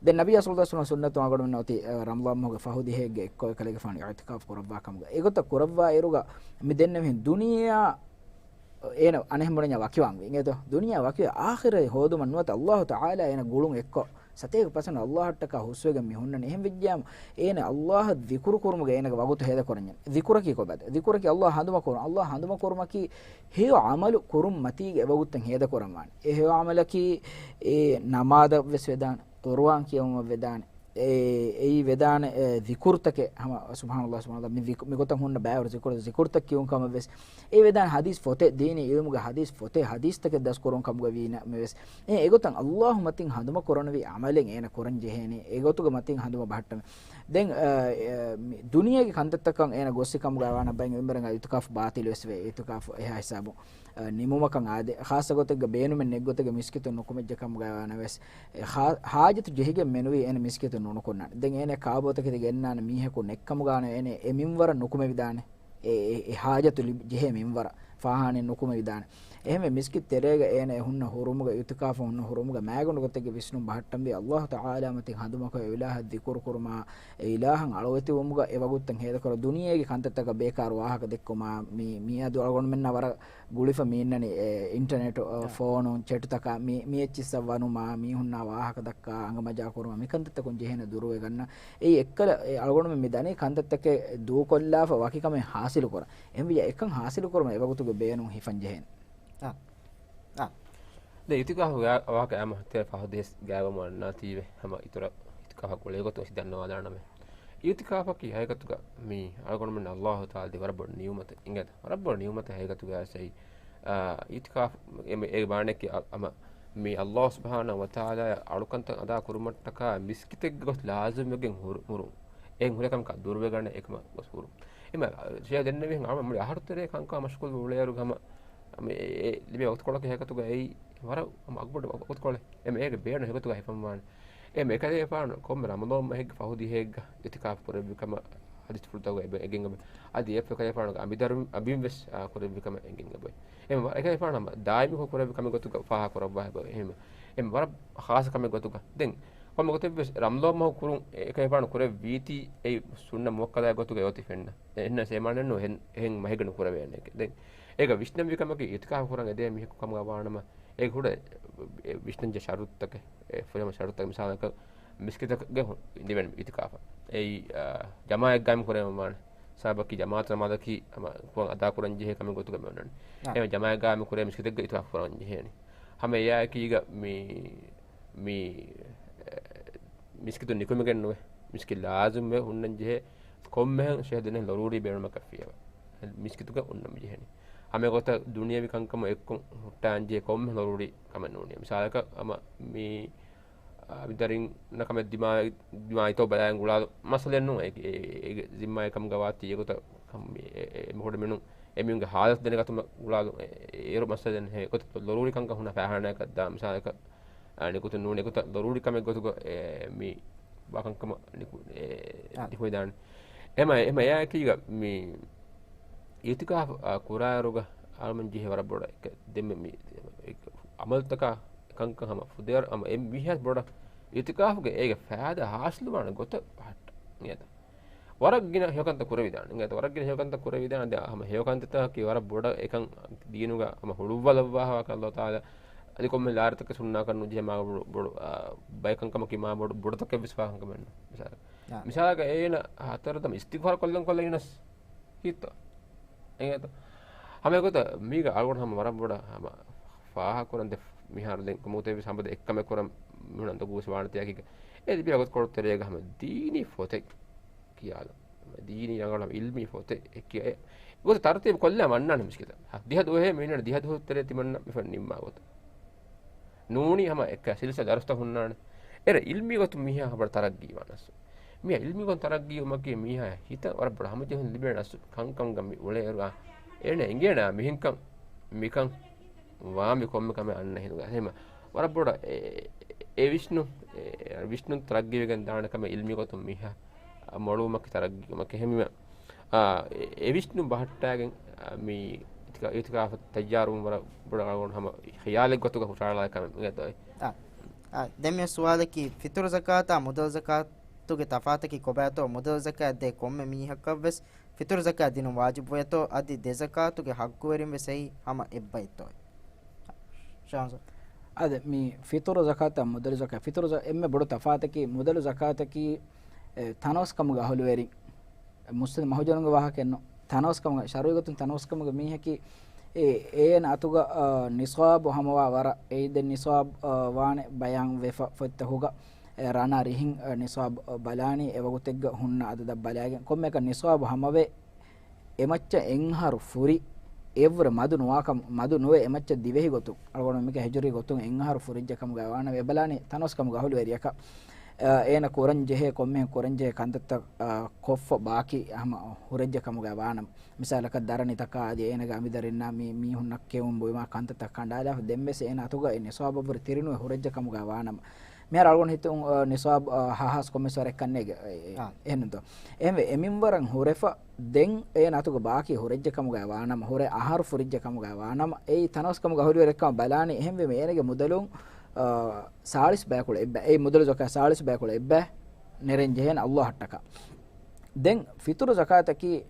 ދެން ނަބިއްޔާ ޞައްލަﷲު ޢަލައިހި ވަސައްލަމް ސުންނަތުން އަޅުގަނޑުމެންނަށް އޮތީ، އަ، ރަމަޟާން މަހުގެ ފަހު ދިހައެއްގެ އެއްކޮށް އެކަލޭގެފާނު އިޢުތިކާފް ކުރައްވާ ކަމުގަ. އެގޮތަށް ކުރައްވާ އިރުގަ މި ދެންނެވިހެން ދުނިޔެއާ އޭނަ އަނެއްހެން ބުނަންޏާ ވަކިވާންވީ. އިނގޭތޯ؟ ދުނިޔެއާ ވަކިވެ އާޚިރަތް ހޯދުމަށް ނުވަތަ އައްލާހު ތަޢާލާ އޭނަ ގުޅުން އެއްކޮށް ސަތޭކަ ޕަސެންޓް އައްލާހަށްޓަކާ ހުސްވެގެން މި ހުންނަނީ. އެހެން ވެއްޖިއްޔާމު އޭނަ އައްލާހަށް ޛިކުރު ކުރުމުގަ އޭނަގެ ވަގުތު ހޭދަކުރަންޏެއް. ޛިކުރަކީ ކޮބާތަ؟ ޛިކުރަކީ އައްލާހް ހަނދުމަ ކުރުން. އައްލާހް ހަނދުމަ ކުރުމަކީ ހެޔޮ ޢަމަލު ކުރުން މަތީގެ އެވަގުތަށް ހޭދަކުރަންވާނެ. އެ ހެޔޮ ޢަމަލަކީ އެ ނަމާދަށް ވެސް ވެދާނެ، ޤުރުއާން ކިޔެވުމަށް ވެދާނެ. އެ، އެއީ ވެދާނެ، އެ، ޛިކުރުތަކެއް ހަމަ ސުބްޙާނަﷲ، ސުބްޙާނަﷲ، މި ޛިކު-، މިގޮތަށް ހުންނަ ބައިވަރު ޛިކުރު، ޛިކުރުތައް ކިޔުން ކަމަށް ވެސް. އެ ވެދާނެ ޙަދީޘް ފޮތެއް، ދީނީ ޢިލްމުގެ ޙަދީޘް ފޮތެއް، ޙަދީޘްތަކެއް ދަސްކުރުން ކަމުގަ ވީނަމަވެސް. އެ، އެގޮތަށް އައްލާހު މަތިން ހަނދުމަ ކުރަންވީ ޢަމަލެއް އޭނަ ކުރަން ޖެހޭނީ. އެގޮތުގަ މަތިން ހަނދުމަ ބަހައްޓަން. ދެން، އަ، އެ، މި ދުނިޔޭގެ ކަންތައްތަކަށް އޭނަ ގޮއްސި ކަމުގަ ވާނަ ބައިން އެންމެރަނގަ އިޢުތިކާފު ބާޠިލު ވެސް ވޭ. އިޢުތިކާފު އެހާ ހިސާބު، އަ، ނިމުމަކަށް އާދޭ. ޚާއްޞަ ގޮތެއްގަ ބޭނުމެއް ނެތް ގޮތެއްގަ މިސްކިތުން ނުކުމެއްޖެ ކަމުގަ ވާނަ ވެސް. އެ ހާ-، ހާޖަތު ޖެހިގެން މެނުވީ އޭނަ މިސްކިތުން ނުނުކުންނާނެ. ދެން އޭނަ ކާބޯތަކެތި ގެންނާނެ މީހަކު ނެއްކަމުގާ އޭނަ އެ މިންވަރަށް ނުކުމެވިދާނެ. އެ، އެ، އެ ހާޖަތު ލިބި-، ޖެހޭ މިންވަރަށް ފާހާނެ ނުކުމެވިދާނެ. އެހެންވެ މިސްކިތް ތެރޭގަ އޭނަ އެ ހުންނަ ހުރުމުގަ، އިޢުތިކާފަށް ހުންނަ ހުރުމުގަ މާގަނޑު ގޮތެއްގެ ވިސްނުން ބަހައްޓަންވީ އައްލާހު ތަޢާލާ މަތިން ހަނދުމަކޮށް އެ އިލާހަށް ޛިކުރު ކުރުމާ، އެ އިލާހަށް އަޅުވެތިވުމުގަ އެ ވަގުތުތައް ހޭދަކުރާ ދުނިޔޭގެ ކަންތައްތަކަށް ބޭކާރު ވާހަކަ ދެއްކުމާ، މި، މިއަދު އަޅުގަނޑުމެންނާ ވަރަށް ގުޅިފަ މި އިންނަނީ، އެ، އިންޓަނެޓު، އަ، އާ. ފޯނު، ޗެޓުތަކާ މި، މި އެއްޗިއްސަށް ވަނުމާ، މީހުންނާ ވާހަކަ ދައްކާ، އަނގަމަޖާ ކުރުމާ، މިކަންތައްތަކުން ޖެހޭނެ ދުރުވެގަންނަ. އެއީ އެއްކަލަ، އެ އަޅުގަނޑުމެން މި ދަނީ ކަންތައްތަކެއް ދޫކޮށްލާފަ ވަކި ކަމެއް ހާސިލު ކުރަން. އެހެންވިއްޔާ އެކަން ހާސިލު ކުރުމަށް އެވަގުތުގެ ބޭނުން ހިފަން ޖެހޭނެ. އާ. އާ. ދެން އިޢުތިކާފު ވާ-، ވާހަކަ އާ މަހަށް ތެރެ ފަހު ދިހަ ގާތްވަމުން އަންނާތީވެ ހަމަ އިތުރަށް އިޢުތިކާފަށް ގުޅޭ ގޮތުން އޮތީ ދަންނަވާލާނަމޭ. އިޢުތިކާފަކީ ހަގީގަތުގަ މީ އަޅުގަނޑުމެން އައްލާހު ތަޢާލާ ދި ވަރަށް ބޮޑު ނިޢުމަތެއް އިނގޭތަ؟ ވަރަށް ބޮޑު ނިޢުމަތެއް ހަގީގަތުގަ އައިސް އެއީ. އާ، އިޢުތިކާފު އެ، އޭގެ މާނައަކީ އަ-، އަމަ މީ އައްލާހު ސުބްޙާނަހު ވަތަޢާލާ އަޅުކަންތައް އަދާ ކުރުމަށްޓަކާ މިސްކިތެއްގަ ގޮސް ލާޒިމްވެގެން ހުރު-، ހުރުން. އެހެން ހުރެ ކަމަކާ ދުރުވެގަންނަ އެކަމަށް ގޮސް ހުރުން. އެމަ ޝޭޚް ދެންނެވިހެން އަޅުގަނޑު މުޅި އަހަރު ތެރޭ ކަންކަމަށް މަޝްޣޫލު ވެ އުޅޭއިރު ހަމަ މި އެ، އެ ލިބޭ ވަގުތުކޮޅަކީ ހަގީގަތުގަ އެއީ ވަރަށް ހަމަ އަގުބޮޑު ވަގުތުކޮޅެއް. އެމަ އޭގެ ބޭނުން ހަގީގަތުގަ ހިފަންވާނެ. އެމަ އެކަލޭގެފާނު ކޮންމެ ރަމަޟާން މަހެއްގެ ފަހު ދިހައެއްގަ އިޢުތިކާފު ކުރެއްވި ކަމަށް ޙަދީޘްފުޅުތަކުގަ އެބަ-، އެނގެން އެބަ-، އަދި އެއަށްފަހު އެކަލޭގެފާނުގެ އަނބިދަރު-، އަނބިން ވެސް، އާ، ކުރެއްވި ކަމަށް އެނގެން އެބައޮތް. އެމަ އެކަލޭގެފާނު ހަމަ ދާއިމީކޮށް ކުރެއްވި ކަމެއް ގޮތުގަ ފާހަގަ ކުރައްވާ އެބައޮތް. އެހެން، އެމަ ވަރަށް ޚާއްޞަ ކަމެއް ގޮތުގަ. ދެން ކޮންމެ ގޮތެއްވެސް ރަމަޟާން މަހު ކުރުން އެ-، އެކަލޭގެފާނު ކުރެއްވީތީ އެއީ ސުންނަ މުއައްކަދާ ގޮތުގަ އޮތީ ފެންނަ. އެ-، އެހެންނަމަވެސް އެ މާނައެއް ނޫން އެހެން، އެހެން މަހެއްގަ ނުކުރެވޭނެ. ދެން އޭގަ ވިސްނަންވީ ކަމަކީ އިޢުތިކާފު ކުރަން އެދޭ މީހަކު ކަމުގަ ވާނަމަ، އޭގެ ހުރެ ވިސްނަންޖެހޭ ޝަރުޠުތަކެއް، އެ ފުރިހަމަ ޝަރުޠުތަކެއް މިސާލަކަށް މިސްކިތަކަށް ގެ ހު-، ލިބެން އިޢުތިކާފަށް. އެއީ، އާ، ޖަމާޢަތް ގާއިމް ކުރެވެން ވާނެ. ސަބަބަކީ ޖަމާޢަތު ނަމާދަކީ ހަމަ ކުރަން އަދާ ކުރަން ޖެހޭ ކަމެއް ގޮތުގަ މި އޮންނަނީ. އާ. އެ ޖަމާޢަތް ގާއިމް ކުރޭ މިސްކިތެއްގަ އިޢުތިކާފު ކުރަން ޖެހޭނީ. ހަމަ އެއާއެކީގަ މި، މި، އެ، މިސްކިތުން ނިކުމެގެން ނުވޭ. މިސްކިތް ލާޒިމްވެ ހުންނަން ޖެހޭ ކޮންމެހެން ޝޭޚް ދެންނެވި ޟަރޫރީ ބޭނުމަކަށް ފިޔަވަ. މިސްކިތުގަ ހުންނަން ޖެހޭނީ. ހަމަ އެގޮތަށް ދުނިޔަވީ ކަންކަމުން އެއްކޮށް ހުއްޓާން ޖެހޭ ކޮންމެ ޟަރޫރީ ކަމެއް ނޫނީ. މިސާލަކަށް ހަމަ މި އަ، މި ދަރިންނަށް ކަމެއް ދިމާ-، ދިމާއިތޯ ބަލާން ގުޅާލު މައްސަލައެއް ނޫން. އެ، އެ، އޭގެ ޒިންމާއެއް ކަމުގަ ވާތީ އެގޮތަށް ކަމް-، އެ، އެ، އެ މި ހުރި މީހުން އެމީހުންގެ ހާލަތު ދެނެގަތުމަށް ގުޅާލު އެ، އޭރު މައްސަލައެއް ނެހޭ. ގޮތަށް ޟަރޫރީ ކަންކަން ހުންނަ ފާހާނާއަކަށް ދާ މިސާލަކަށް، އަ، ނިކުތު ނޫން އެގޮތަށް ޟަރޫރީ ކަމެއް ގޮތުގަ އެ، މި ވާ ކަންކަމަށް ނިކު-، އެ، އާ. ނިކުމެދާނެ. އެމަ، އެމަ އެއާއެކީގަ މި އިޢުތިކާފް، އާ، ކުރާއިރުގަ އަޅުމެން ޖެހޭ ވަރަށް ބޮޑަށް އެކަ-، ދެންމެ މި، އެ، އަމަލުތަކާ އެކަންކަން ހަމަ ފުދޭއިރު ހަމަ އެ މީހާ ބޮޑަށް އިޢުތިކާފުގެ އޭގެ ފައިދާ ހާސިލުވާނެ ގޮތަށް ބަހައްޓާ. އިނގޭތަ؟ ވަރަށް ގިނަ ހެޔޮކަންތައް ކުރެވިދާނެ. އިނގޭތަ؟ ވަރަށް ގިނަ ހެޔޮކަންތައް ކުރެވިދާނެ. ދެ ހަމަ ހެޔޮކަންތައްތަކަކީ ވަރަށް ބޮޑަށް އެކަން ދީނުގަ ހަމަ ހުޅުއްވާލައްވާފަ ކަން ﷲ ތަޢާލާ އަދި ކޮންމެ ލާރިތަކެއް ސުންނާކަށް ނުޖެހޭ މާ ބޮޑު، ބޮޑު، އާ، ބައެއް ކަންކަމަކީ މާ ބޮޑު، ބޮޑުތަކެއް ވެސް ފާހަގަކަމެއް ނޫން. މިސާލަކަށް، މިސާލަކަށް އޭނަ ހަތަރު ދަމަ އިސްތިޣްފާރު ކޮށްލަން ކޮށްލަން އިނަސް ހިތްތޯ؟ އެނގޭތޯ؟ ހަމަ އެގޮތަށް މީގަ އަޅުގަނޑު ހަމަ ވަރަށް ބޮޑަށް ހަމަ ފާހަގަކުރަން ދެ މިހާރު ދެން ކޮމުގަތެއް ވެސް ހަމަ ދެ އެއްކަމެއް ކުރަން މީހުން އަނދަގޫވެސް ވާނެ ތިޔަކީގަ. އެ ލިބި އަގޮތް ކޮޅު ތެރޭގަ ހަމަ ދީނީ ފޮތެއް ކިޔާލަން. ހަމަ ދީނީ ރަނގަޅު ހަމަ އިލްމީ ފޮތެއް އެ ކިޔަ-، އެ ގޮތަށް ތަރުތީބު ކޮށްލާ ވަންނާނެ މުޝްކިލް. ހަ، ދިހަ ދުވަހޭ މީނަ ދިހަ ދުވަހު ތެރޭ ތިމަންނަ މި ފަން ނިންމާ ގޮތަށް. ނޫނީ ހަމަ އެއްކަ ސިލްސިލަ ދަރުސްތައް ހުންނާނެ. އޭރަ އިލްމީ ގޮތުން މީހާ ހަބަރު ތަރައްގީ ވާނަސް. މީހާ އިލްމީ ގޮތުން ތަރައްގީ ވުމަކީ މީހާ ހިތަށް ވަރަށް ބޮޑަށް ހަމަޖެހުން ލިބޭނެ އަސް ކަންކަންގަ މި އުޅޭއިރު އާ، އޭނަ އެނގޭނެ މިހެންކަން މިކަން ވާ މި ކޮންމެ ކަމެއް އަންނަ ހިނދުގަ. އެހެން ވަރަށް ބޮޑަށް އެ، އެ ވިސްނުން، އެ ވިސްނުން ތަރައްގީވެގެން ދާނެ ކަމެއް އިލްމީ ގޮތުން މީހާ މޮޅުވުމަކީ ތަރައްގީވުމަކީ. އެހެންވީމަ، އާ، އެ، އެ ވިސްނުން ބަހައްޓާގެން، އާ، މި އިތިކާ-، އިތިކާފަށް ތައްޔާރުވުން ވަރަށް ބޮޑަށް އަޅުގަނޑު ހަމަ ޚިޔާލެއް ގޮތުގަ ހުށަހަޅާ ކަމެއް އިނގޭތޯ. އާ، އާ، ދެން މި ސުވާލަކީ، ފިތުރު ޒަކާތާ މުދަލު ޒަކާތުގެ ތަފާތަކީ ކޮބާތޯ؟ މުދަލު ޒަކާތް ދޭ ކޮންމެ މީހަކަށްވެސް ފިތުރު ޒަކާތް ދިނުން ވާޖިބުވޭތޯ؟ އަދި ދެ ޒަކާތުގެ ޙައްޤުވެރިންވެސް އެއީ ހަމަ އެއްބައެއްތޯ؟ ޝާންސަރ. އާދެ، މި ފިތުރު ޒަކާތާ މުދަލު ޒަކާތް، ފިތުރު ޒަ-، އެންމެ ބޮޑު ތަފާތަކީ، މުދަލު ޒަކާތަކީ، އެ، ތަނަވަސްކަމުގެ އަހުލުވެރިން، މުސްތަ-، މަހުޖަނުގެ ވާހަކައެއްނު، ތަނަވަސްކަމުގެ، ޝަރުޢީ ގޮތުން ތަނަވަސްކަމުގެ މީހަކީ، އެ، އޭނަ އަތުގަ، އާ، ނިޞާބު ހަމަވާ ވަރަށް، އެއީ ދެން ނިޞާބު، އާ، ވާނެ ބަޔާން ވެފަ ފޮތްތަކުގަ، އެ، ރަނާ ރިހިން، އާ، ނިޞާބު، އާ، ބަލާނީ، އެ ވަގުތެއްގަ ހުންނަ އަދަދަށް ބަލާގެން، ކޮންމެއަކަށް ނިޞާބު ހަމަވެ، އެމައްޗަށް އެއްއަހަރު ފުރި، އެއްވުރެ މަދު ނުވާކަމު، މަދު ނުވެ އެމައްޗަށް ދިވެހި ގޮތުން، އަޅުގަނޑު މިކަ ހިޖުރީ ގޮތުން އެއްއަހަރު ފުރިއްޖެ ކަމުގައި ވާނަމަ، އެބަލާނީ ތަނަވަސްކަމުގެ އަހުލުވެރިޔަކަށް، އާ، އޭނަ ކުރަން ޖެހޭ ކޮންމެހެން ކުރަން ޖެހޭ ކަންތައްތައް، އާ، ކޮށްފަ ބާކީ ހަމަ ހުރެއްޖެ ކަމުގައި ވާނަމަ، މިސާލަކަށް ދަރަނިތަކާ އަދި އޭނަގެ އަނބިދަރިންނާ މި މީހުންނަށް ކެއުން ބުއިމާ ކަންތައްތައް ކަނޑާލާފަ ދެންވެސް އޭނަ އަތުގަ އެ ނިޞާބަށްވުރެ ތިރިނުވެ ހުރެއްޖެ ކަމުގައި ވާނަމަ، މިހާރު އަޅުގަނޑު ހިތުން، އާ، ނިޞާބު، އާ، ހާހާސް ކޮންމެސް ވަރެއް ކަންނޭގެ، އެ، އެ، އާ. އެހެންނުތޯ؟ އެހެންވެ، އެމިންވަރަށް ހުރެފަ ދެން އޭނަ އަތުގަ ބާކީ ހުރެއްޖެ ކަމުގައި ވާނަމަ، ހުރެ އަހަރު ފުރިއްޖެ ކަމުގައި ވާނަމަ، އެއީ ތަނަވަސްކަމުގެ އަހުލުވެރިކަމަށް ބަލާނީ. އެހެންވީމަ އޭނަގެ މުދަލުން، އާ، ސާޅީސް ބަޔަކުޅަ އެއްބަ، އެއީ މުދަލު ޒަކާތް ސާޅީސް ބަޔަކުޅަ އެއްބަ ނެރެން ޖެހޭނެ އައްލާހަށްޓަކާ. ދެން ފިތުރު ޒަކާތަކީ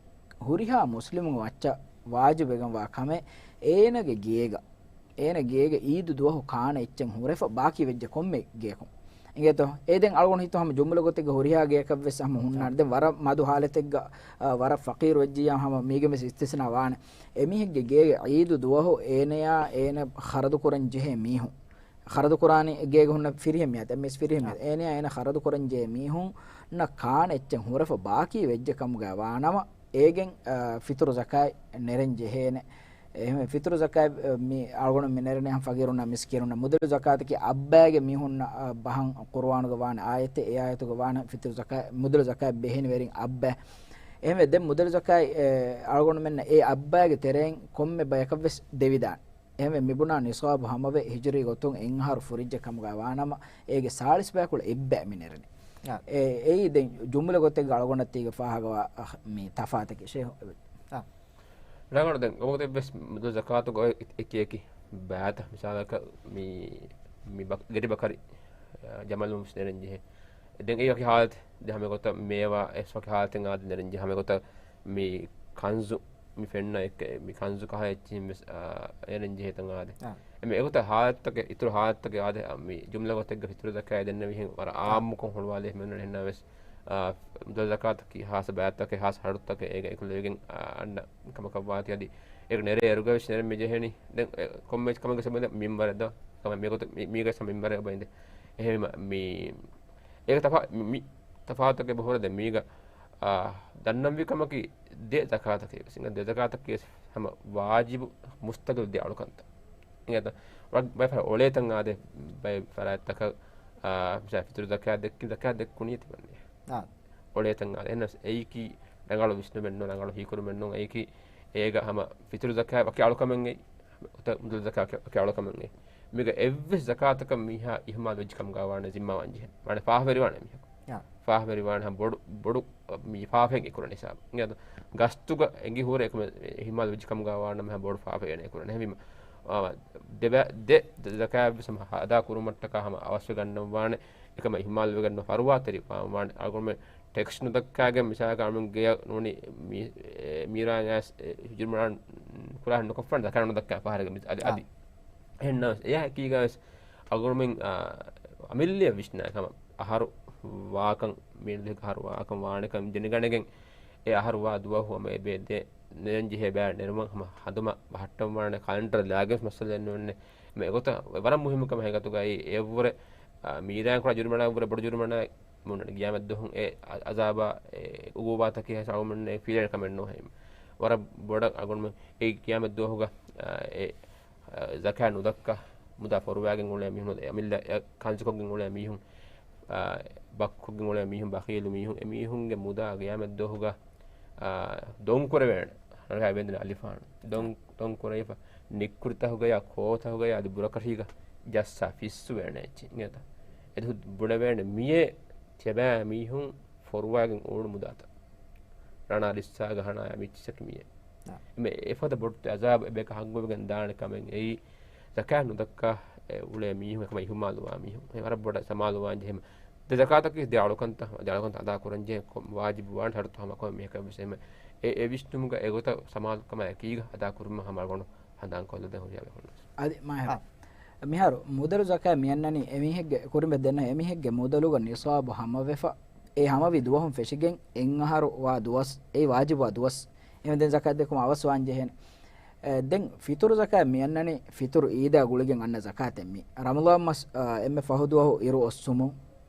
ހުރިހާ މުސްލިމުންގެ މައްޗަށް ވާޖިބުވެގެންވާ ކަމެއް، އޭނަގެ ގޭގަ އޭނަ ގޭގެ އީދު ދުވަހު ކާނެ އެއްޗެއް ހުރެފަ ބާކީ ވެއްޖެ ކޮންމެ ގެޔަކުން. އިނގޭތޯ؟ އެ ދެން އަޅުގަނޑު ހިތު ހަމަ ޖުމްލަ ގޮތެއްގަ ހުރިހާ ގެޔަކަށް ވެސް ހަމަ ހުންނާނެ. ދެން ވަރަށް މަދު ހާލަތެއްގަ، އާ، ވަރަށް ފަޤީރު ވެއްޖިއްޔާ ހަމަ މީގެން ވެސް އިސްތިސްނާ ވާނެ. އެމީހެއްގެ ގޭގެ އީދު ދުވަހު އޭނަޔާ އޭނަ ޚަރަދު ކުރަން ޖެހޭ މީހުން. ޚަރަދު ކުރާނީ ގޭގަ ހުންނަ ފިރިހެން މީހާ، އެމްއެސް ފިރިހެން މީހާ. އާ. އޭނަޔާ އޭނަ ޚަރަދު ކުރަން ޖެހޭ މީހުންނަށް ކާނެ އެއްޗެއް ހުރެފަ ބާކީ ވެއްޖެ ކަމުގައި ވާނަމަ، އޭގެން، އާ، ފިތުރު ޒަކާތް ނެރެން ޖެހޭނެ. އެހެން ފިތުރު ޒަކާތް، އެ، މި އަޅުގަނޑު މި ނެރެނީ ހަމަ ފަގީރުންނާ މިސްކީނުންނަށް. މުދަލު ޒަކާތަކީ އައްބައިގެ މީހުންނަށް، އާ، ބަހަން ޤުރުއާނުގަ ވާނެ އާޔަތެއް، އެ އާޔަތުގަ ވާނެ ފިތުރު ޒަކާތް، މުދަލު ޒަކާތް ބެހޭނެ ވެރިން އައްބަ. އެހެންވެ ދެން މުދަލު ޒަކާތް، އެ، އަޅުގަނޑުމެންނަށް އެ އައްބައިގެ ތެރެއިން ކޮންމެ ބަޔަކަށް ވެސް ދެވިދާނެ. އެހެންވެ މިބުނާ ނިޞާބު ހަމަވެ ހިޖުރީ ގޮތުން އެއްއަހަރު ފުރިއްޖެ ކަމުގައި ވާނަމަ، އޭގެ ސާޅީސް ބަޔަކުޅަ އެއްބައި މި ނެރެނީ. އާ. އެ، އެއީ ދެން ޖުމްލަ ގޮތެއްގަ އަޅުގަނޑަށް ތީގެ ފާހަގަވާ، އަހް، މި ތަފާތަކީ ޝޭހު. އާ. ރަނގަޅު ދެން ގޮމުގެ ވެސް މުދަލު ޒަކާތުގަ އޮތް އެކި އެކި ބައިތައް މިސާލަކަށް މި، މި ބަ-، ގެޑި ބަކަރި، އާ، ޖަމަލުން ވެސް ނެރެން ޖެހޭ. ދެން އެއީ ވަކި ހާލަތެއް. ދެން ހަމަ ގޮތަށް މޭވާ އެސް ވަކި ހާލަތެއް އާދެ ނެރެން ޖެހޭ. ހަމަ ގޮތަށް މި ކަންޒު މި ފެންނަ އެއްކެ-، މި ކަންޒު ކަހަ އެއްޗިހިން ވެސް، އާ، އޭނަން ޖެހޭތަން އާދެ. އާ. އެމެ އެގޮތަށް ހާލަތްތަކެއް، އިތުރު ހާލަތްތަކެއް އާދެ، އާ، މި ޖުމްލަ ގޮތެއްގަ ފިތުރު ޒަކާތް ދެންނެވިހެން ވަރަށް އާ. އާއްމުކޮށް ހުޅުވާލެ ހިމެނުން އެހެންނާ ވެސް، އާ، މުދަލު ޒަކާތަކީ ހާސް ބައިތަކެއް، ހާސް ހަރުތަކެއް އޭގަ އެކުލެވިގެން، އާ، އަންނަ ކަމަކަށް ވާތީ އަދި އޭގެ ނެރޭ އިރުގަ ވެސް ނެރެން މި ޖެހެނީ. ދެން އެ ކޮންމެ ކަމެއްގެ ސަބަބުން މިންވަރެއް ދޯ؟ ކަމެއް މިގޮތަށް މި-، މީގަ ސަ މިންވަރެއް އޮބައިންދެ. އެހެންވީމަ މި އޭގެ ތަފާ-، މި، މި ތަފާތުގެ ބަހުރަ ދެ މީގަ، އާ، ދަންނަންވީ ކަމަކީ ދެ ޒަކާތަކީ ވެސް. އިނގޭ ދެ ޒަކާތަކީ ވެސް ހަމަ ވާޖިބު މުސްތަގިލް ދެ އަޅުކަންތައް. އިނގޭތަ؟ ވަ-، ބައެއް ފަރާތް އޮޅޭތަން އާދެ، ބައެއް ފަރާތްތަކަށް، އާ، މިސާ ފިތުރު ޒަކާތް ދެއްކި، ޒަކާތް ދެއްކުނީ ތިމަންނެ. އާ. އޮޅޭތަން އާދެ. އެހެންނަސް އެއީކީ ރަނގަޅު ވިސްނުމެއްނު، ރަނގަޅު ހީކުރުމެއްނު، އެއީކީ އޭގަ ހަމަ ފިތުރު ޒަކާތް ވަކި އަޅުކަމެއް އެއީ. އޮތަ މުދަލު ޒަކާތް ވަކި އަޅުކަމެއް އެއީ. މީގަ އެއްވެސް ޒަކާތަކަށް މީހާ އިހުމާލު ވެއްޖެ ކަމުގަ ވާނެ ޒިންމާވާން ޖެހޭ. ވާނެ ފާހަވެރިވާނެ މީހަކު. އާ. ފާހަވެރިވާނެ ހަމަ ބޮޑު، ބޮޑު، މި ފާފައެއް އެ ކުރަން ހިސާބު. އިނގޭތަ؟ ގަސްތުގަ އެނގި ހުރެ އެކަމެ އިހުމާލު ވެއްޖެ ކަމުގަ ވާނަމަ ހަމަ ބޮޑު ފާފައެއް އެ ކުރަން. އެހެންވީމަ، އާ، ދެ ބަ-، ދެ ޒަކާތް ވެސް ހަމަ އަދާ ކުރުމަށްޓަކާ ހަމަ އަވަސްވެ ގަންނަން ވާނެ. އެކަމަށް އިހުމާލުވެގެން ނު ފަރުވާތެރި ވާން ވާނެ. އަޅުގަނޑުމެން ޓެކްސް ނުދައްކާގެން މިސާލަކަށް އަޅުގަނޑުމެން ގެޔަށް ނޫނީ މީ-، އެ، މީރާ އައިސް، އެ، ޖުރުމަނާ ކުރާ ނުކޮށްފަން ޒަކާތް ނުދައްކާ ފަހަރެއްގަ މި-، އަދި، އާ. އަދި. އެހެންނަމަވެސް އެޔާ އެކީގަވެސް އަޅުގަނޑުމެން، އާ، އަމިއްލަޔަށް ވިސްނާ ކަމަށް އަހަރު ވާކަން، މީނު ދެކެ އަހަރު ވާކަން ވާނެކަން ދެނެގަނެގެން އެ އަހަރު ވާ ދުވަހު ހަމަ އެބޭ ދޭ ނެރެން ޖެހޭ ބައި ނެރުމަށް ހަމަ ހަނދުމަ ބަހައްޓަން ވާނެ ކަލެންޑަރ ލާގެން މައްސަލައެއް ނޫން. އެ ގޮތަށް ވަރަށް މުހިއްމު ކަމެއް ހަގީގަތުގައި އެއަށްވުރެ، އާ، މީރާއަށް ކުރާ ޖުރުމަނާއަށްވުރެ ބޮޑު ޖުރުމަނާއެއް ނޫން. ޤިޔާމަތްދުވަހު އެ އަ-، އަޒާބާ އެ ޢުޤޫބާތަކީ ހަމަ އަޅުގަނޑުމެންނަށް ފިލައިގެން ކަމެއް ނޫން. ވަރަށް ބޮޑަށް އަޅުގަނޑުމެން އެ ޤިޔާމަތްދުވަހުގަ، އާ، އެ އަ، ޒަކާތް ނުދައްކާ މުދާ ފޮރުވާގެން އުޅޭ މީހުން، އަމިއްލަ އެ ކަންޒުކޮށްގެން އުޅޭ މީހުން، އަ، ބައްކޮށްގެން އުޅޭ މީހުން، ބަޚީލު މީހުން، އެ މީހުންގެ މުދާ ޤިޔާމަތްދުވަހުގަ، އަ، ދޮންކުރެވޭނެ. ރަނގަޅަށް ވެންދެނެ އަލިފާނު. ދޮން، ދޮންކުރެވިފަ ނިއްކުރިތަހުގަޔާ ކޯތަހުގަޔާ އަދި ބުރަކަށީގަ ޖައްސާ ފިއްސުވޭނެ އެއްޗެއް އިނގޭތަ؟ އެދު ބުނެވޭނެ މިއޭ ތިޔަބައި މީހުން ފޮރުވާގެން އުޅުނު މުދާތައް. ރަނާ ރިއްސާގަ ހަނާ މިއްޗަކި މިއޭ. އާ. އެމެ އެފަދަ ބޮޑު އަޒާބެއް އެބަޔަކަށް ހައްގުވެގެން ދާނެ ކަމެއް އެއީ، ޒަކާތް ނުދައްކާ އެ އުޅޭ މީހުން އެކަމަށް އިހުމާލުވާ މީހުން. އެ ވަރަށް ބޮޑަށް ސަމާލުވާން ޖެހޭ. ދެ ޒަކާތަކީ ދެ އަޅުކަންތައް، ދެ އަޅުކަންތައް އަދާކުރަން ޖެހޭ ކޮ-، ވާޖިބު ވާން ޝަރުތު ހަމަ ކޮން މީހަކަށް ވެސް އެމެ. އެ، އެ ވިސްނުމުގަ އެގޮތަށް ސަމާލުކަމާ އެކީގަ އަދާކުރުމަށް ހަމަ އަޅުގަނޑު ހަނދާންކޮށްލަދޭ ހުރިހާ ބޭފުޅުން. އަދި މާހިރު. އާ. މިހާރު މުދަލު ޒަކާތް މިއަންނަނީ އެމީހެއްގެ ކުރިން ބެ ދެންނަ އެމީހެއްގެ މުދަލުގަ ނިޞާބު ހަމަވެފަ، އެ ހަމަވި ދުވަހުން ފެށިގެން އެއް އަހަރު ވާ ދުވަސް، އެއީ ވާޖިބުވާ ދުވަސް. އެހެން ދެން ޒަކާތް ދެއްކުމަށް އަވަސް ވާން ޖެހޭނެ. އެ، ދެން ފިތުރު ޒަކާތް މިއަންނަނީ ފިތުރު އީދާ ގުޅިގެން އަންނަ ޒަކާތެއް މީ. ރަމަޟާން މަސް، އަ، އެންމެ ފަހު ދުވަހު އިރު އޮއްސުމުން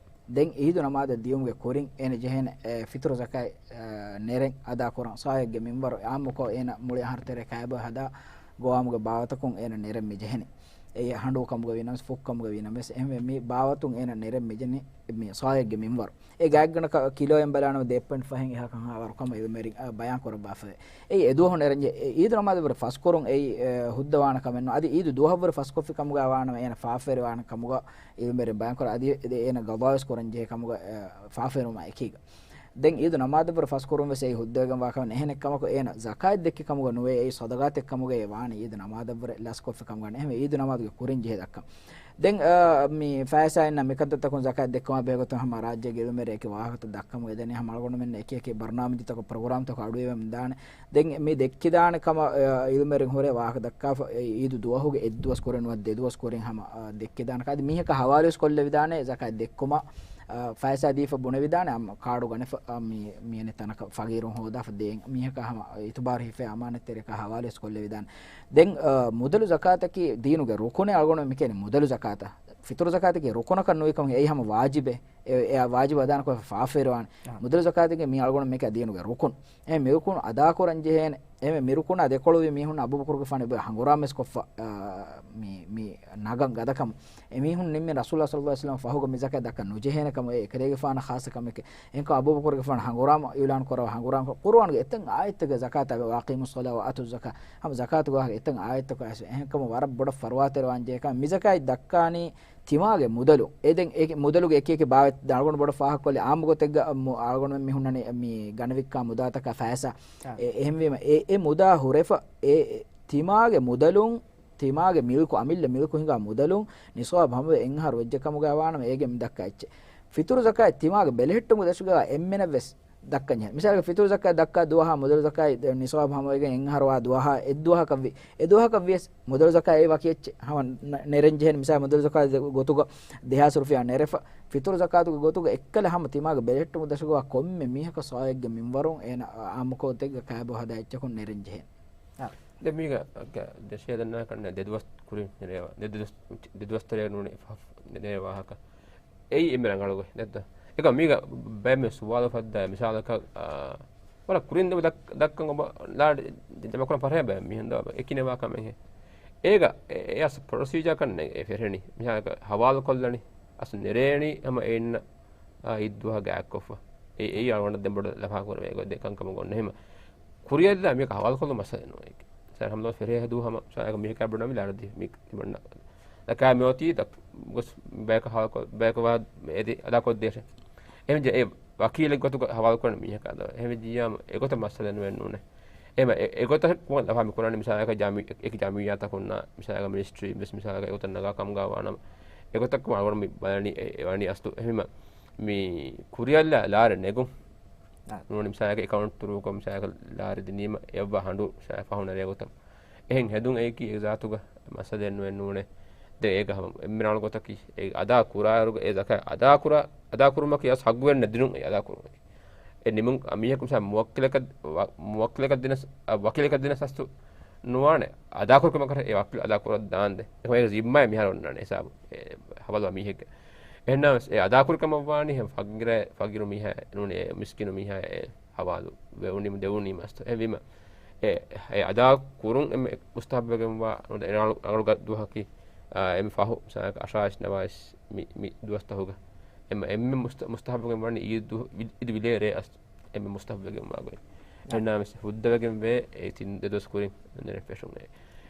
ދެން އީދު ނަމާދަށް ދިޔުމުގެ ކުރިން އޭނަ ޖެހޭނެ، އެ، ފިތުރު ޒަކާތް، އަ، ނެރެން އަދާކުރަން. ޞާޢެއްގެ މިންވަރު ޢާއްމުކޮށް އޭނަ މުޅި އަހަރު ތެރޭ ކައިބޮއި ހަދާ ގޮވާމުގެ ބާވަތަކުން އޭނަ ނެރެން މި ޖެހެނީ. އެއީ ހަނޑޫ ކަމުގަ ވީނަމަވެސް، ފުށް ކަމުގަ ވީނަމަވެސް، އެހެންވެ މި ބާވަތުން އޭނަ ނެރެން މި ޖެހެނީ މި ޞާޢެއްގެ މިންވަރު. އެ ގާތްގަނޑަކަށް ކިލޯއެއް ބަލާނަމަ ދެ ޕޮއިންޓް ފަހެއް އެހާ ކަން ވަރު ކަމަށް އިލްމުވެރިން، އަ، ބަޔާން ކުރައްވާފައި. އެއީ އެދުވަހު ނެރެން ޖެ-، އެ އީދު ނަމާދަށްވުރެ ފަސްކުރުން އެއީ، އެ، ހުއްދަ ވާނެ ކަމެއް ނޫން. އަދި އީދު ދުވަހަށްވުރެ ފަސްކޮށްފި ކަމުގަ ވާނަމަ އޭނަ ފާފަވެރި ވާނެ ކަމުގަ އިލްމުވެރިން ބަޔާން ކުރަ. އަދި އެ-، އޭނަ ގަޟާވެސް ކުރަން ޖެހޭ ކަމުގަ، އެ، ފާފަވެރިވުމާ އެކީގަ. ދެން އީދު ނަމާދަށްވުރެ ފަސްކުރުން ވެސް އެއީ ހުއްދަވެގެން ވާ ކަމެއް ނެހެނެއް ކަމަކު އޭނަ ޒަކާތް ދެއްކި ކަމުގަ ނުވޭ، އެއީ ޞަދަގާތެއް ކަމުގައޭ ވާނެ އީދު ނަމާދަށްވުރެ ލަސްކޮށްފި ކަމުގަ ނެހެން އީދު ނަމާދުގެ ކުރިން ޖެހޭ ދައްކަން. ދެން، އަ، މި ފައިސާއިންނަށް މިކަންތައްތަކުން ޒަކާތް ދެއްކުމާ ބެހޭގޮތުން ހަމަ ރާއްޖޭގެ އިލްމުވެރިން އެކި ވާހަކަތައް ދައްކަމުން އެދެނީ. ހަމަ އަޅުގަނޑުމެންނަށް އެކި އެކި ބަރުނާމަޖުތަކުން ޕްރޮގްރާމްތަކުން އަޑުއިވެމުން ދާނެ. ދެން މި ދެއްކިދާނެ ކަމަށް، އަ، އިލްމުވެރިން ހުރޭ ވާހަކަ ދައްކާފަ، އެ އީދު ދުވަހުގެ އެއްދުވަސް ކުރެއް ނުވަތަ ދެދުވަސް ކުރިން ހަމަ، އަ، ދެއްކިދާނެ. އަދި މީހަކަށް ހަވާލުވެސް ކޮށްލެވިދާނެ ޒަކާތް ދެއްކުމަށް، އަ، ފައިސާ ދީފަ ބުނެވިދާނެ އަމް ކާޑު ގަނެފަ، އަ، މި، މިއަނެއް ތަނަކަށް ފަގީރުން ހޯދާފަ ދޭން. މީހަކަށް ހަމަ އިތުބާރު ހިފޭ އަމާނަތްތެރިޔަކަށް ހަވާލުވެސް ކޮށްލެވިދާނެ. ދެން، އަ، މުދަލު ޒަކާތަކީ ދީނުގެ ރުކުނެއް އަޅުގަނޑު މިކިޔަނީ މުދަލު ޒަކާތަށް. ފިތުރު ޒަކާތަކީ ރުކުނަކަށް ނުވިކަމުގެ އެއީ ހަމަ ވާޖިބެއް. އެ، އެ ވާޖިބު އަދާނުކޮށް ފާފަވެރިވާނެ. އާ. މުދަލު ޒަކާތަކީ މީ އަޅުގަނޑު މިކަ ދީނުގެ ރުކުން. އެ މި ރުކުން އަދާކުރަން ޖެހޭނެ. އެ މި ރުކުނާ ދެކޮޅުވި މީހުން އަބޫބަކުރުގެފާނު އެބަ ހަނގުރާމަވެސް ކޮށްފަ، އާ، މި، މި ނަގަން ގަދަކަމު. އެމީހުން ނިންމި ރަސޫލާ ޞައްލަﷲ ޢަލައިހި ވަސައްލަމަ ފަހުގަ މި ޒަކާތް ދައްކަން ނުޖެހޭނެ ކަމަށް އެ އެކަލޭގެފާނަށް ޚާއްޞަ ކަމެކޭ. އެހެންކަމުން އަބޫބަކުރުގެފާނު ހަނގުރާމަ އިޢުލާން ކުރައްވާ ހަނގުރާމަ ކުރު-، ޤުރުއާނުގެ އެތައް އާޔަތްތަކެއް ޒަކާތާ، وأقيموا الصلاة وآتوا الزكاة، ހަމަ ޒަކާތުގެ ވާހަކަ އެތައް އާޔަތްތަކު އައިސް. އެހެންކަމުން ވަރަށް ބޮޑަށް ފަރުވާތެރިވާން ޖެހޭ ކަމެއް މި ޒަކާތް ދައްކާނީ ތިމާގެ މުދަލު. އެ ދެން އެ މުދަލުގެ އެކި އެކި ބާވަތް އަޅުގަނޑު ބޮޑަށް ފާހަގަކޮށްލި އާއްމު ގޮތެއްގަ މު-، އަޅުގަނޑުމެން މި ހުންނަނީ މި ގަނެވިއްކާ މުދާތަކާ ފައިސާ. އާ. އެ-، އެހެންވީމަ އެ، އެ މުދާ ހުރެފަ އެ، އެ ތިމާގެ މުދަލުން، ތިމާގެ މިލްކު، އަމިއްލަ މިލްކު ހިނގާ މުދަލުން ނިޞާބު ހަމަވެ އެއް އަހަރު ވެއްޖެ ކަމުގަ ވާނަމަ އޭގެ މި ދައްކާ އެއްޗެއް. ފިތުރު ޒަކާތް ތިމާގެ ބެލެހެއްޓުމުގެ ދަށުގަ އެންމެނަށް ވެސް ދައްކަން ޖެހޭ. މިސާލަކަށް ފިތުރު ޒަކާތް ދައްކާ ދުވަހާ މުދަލު ޒަކާތް ނިޞާބު ހަމަވެގެން އެއް އަހަރު ވާ ދުވަހާ އެއްދުވަހަކަށް ވި-، އެއްދުވަހަކަށް ވިޔަސް މުދަލު ޒަކާތް އެއީ ވަކި އެއްޗެއް. ހަމަ ނަ-، ނެރެން ޖެހޭނެ. މިސާލަކަށް މުދަލު ޒަކާތް ގޮ-، ގޮތުގަ ދެހާސް ރުފިޔާ ނެރެފަ، ފިތުރު ޒަކާތުގެ ގޮތުގަ އެއްކަލަ ހަމަ ތިމާގެ ބެލެހެއްޓުމުގެ ދަށުގަ ކޮންމެ މީހަކަށް ޞާޢެއްގެ މިންވަރުން އޭނަ އާއްމު ގޮތެއްގަ ކައިބޮއް ހަދާ އެއްޗަކުން ނެރެން ޖެހޭނެ. އާ. ދެން މީގަ ދެށޭ ދަންނާކަށް ދެ ދުވަސް ކުރިން ނެރޭ ވާ-، ދެ ދުވަސް، ދެ ދުވަސް ތެރޭ ނޫނީ ފަ-، ނެރޭ ވާހަކަ. އެއީ އެންމެ ރަނގަޅު ގޮތް ނެތްތަ؟ އެކަމް މީގަ ބައެއް މީހުން ސުވާލު ފައްދާ މިސާލަކަށް، އާ، ވަރަށް ކުރިން ދެ ދައްކަން އޮބަ ލާ ޖަމަކުރަން ފަރަހެ ބައެއް މީހުން ދޯ އެކި ނެވާ ކަމެއް ހޭ. އޭގަ އެ، އެ އަސް ޕްރޮސީޖާ ކަންނެ އެ ފެށެނީ. މިހާރަކަށް ހަވާލު ކޮށްލަނީ. އަސް ނެރޭނީ ހަމަ އެއިންނަ، އާ، އިއްދުވަހަށް ގާތްކޮށްފަ. އެ، އެއީ އަޅުގަނޑަށް ދެން ބޮޑަށް ލަފާ ކުރެވޭ ގޮތް ދެ ކަންކަމަށް އޮންނަ ހިމަ. ކުރިއަށް ދާ މީހަކަށް ހަވާލު ކޮށްލުން މައްސަލަ ނުވޭ. ސަރ ހަމަ ފެށޭ ހެދު ހަމަ ސާއަކަށް މީހަކާ ބުނަމި ލާރަދީ މި ތިމަންނަ. ދަކާ މިއޮތީ ދަ-، ގޮސް ބަޔަކަށް ހަވާލު ކޮ-، ބަޔަކަށް ވާ އެދި އަދާ ކޮށްދޭށެ. އެހެން ޖެ އެ ވަކީލެއް ގޮތުގަ ހަވާލު ކުރަން މީހަކާ ދޯ. އެހެން ވެއްޖިއްޔާމަ އެގޮތަށް މައްސަލަ ނުވެ ނޫނޭ. އެހެމަ އެ-، އެގޮތަށް ކުރަން ލަފާ މި ކުރާނީ މިސާލަކަށް ޖާމި-، އެކި ޖާމިއްޔާތަކުންނާ މިސާލަކަށް މިނިސްޓްރީ ވެސް މިސާލަކަށް އެގޮތަށް ނަގާ ކަމުގަ ވާނަމަ. އެގޮތަށް އަޅުގަނޑު މި ބަލަނީ އެ، އެ ވަނީ އަސްލު އެހެންވީމަ މި ކުރިއަށްލާ ލާރި ނެގުން. ނޫނީ މިސާލަކަށް އެކައުންޓް ތުރޫކޮށް މިސާލަކަށް ލާރި ދިނީމަ އެއަށްވާ ހަނޑޫ މިސާލަކަށް ފަހުން ނެރޭ ގޮތަށް. އެހެން ހެދުން އެއީކީ އެ ޒާތުގަ މައްސަލައެއް ނުވެ ނޫނޭ. ދެން އޭގަ ހަމަ އެންމެ ރަނގަޅު ގޮތަކީ އެ އަދާ ކުރާއިރުގަ އެ ޒަކާތް އަދާ ކުރާ، އަދާ ކުރުމަކީ އަސް ހައްގުވެރިންނަށް ދިނުން އެ އަދާ ކުރުމަކީ. އެ ނިމުން މީހަކު މިސާ މުވައްކިލަކަށް، ވަ-، މުވައްކިލަކަށް ދިނަސް، އަ، ވަކީލަކަށް ދިނަސް އަސްތު ނުވާނެ. އަދާކުރު ކަމަކަށް އެ ވަކީލު އަދާ ކުރައްދާންދެ. އެހެން ޒިންމާއެއް މިހާރު އޮންނާނެ ހިސާބު. އެ ހަވާލުވާ މީހެއްގެ. އެހެންނަމަވެސް އެ އަދާކުރި ކަމަށް ވާނީ ހެން ފަގީރަ-، ފަގީރު މީހާ ނޫނީ އެ މިސްކީނު މީހާ އެ ހަވާލު ވެވުނީމަ ދެވުނީމަ އަސްތު. އެހެންވީމަ އެ، އެ އަދާ ކުރުން އެންމެ މުސްތަހައްބުވެގެންވާ ރަނގަޅު، ރަނގަޅު ދުވަހަކީ، އާ، އެންމެ ފަހު މިސާލަކަށް އަށާވީސް ނަވާވީސް މި، މި ދުވަސްތަކުގަ. އެންމެ، އެންމެ މުސްތަ-، މުސްތަހައްބުވެގެން ވަނީ އީދު ދު-، ވި-، އީދު ވިލޭ ރޭ އަސް އެންމެ މުސްތަހައްބުވެގެންވާ ގޮތް. އެހެންނަމަވެސް ހުއްދަވެގެން ވޭ އެ ތިން ދެ ދުވަސް ކުރިން ނެރެން ފެށުން. އެ،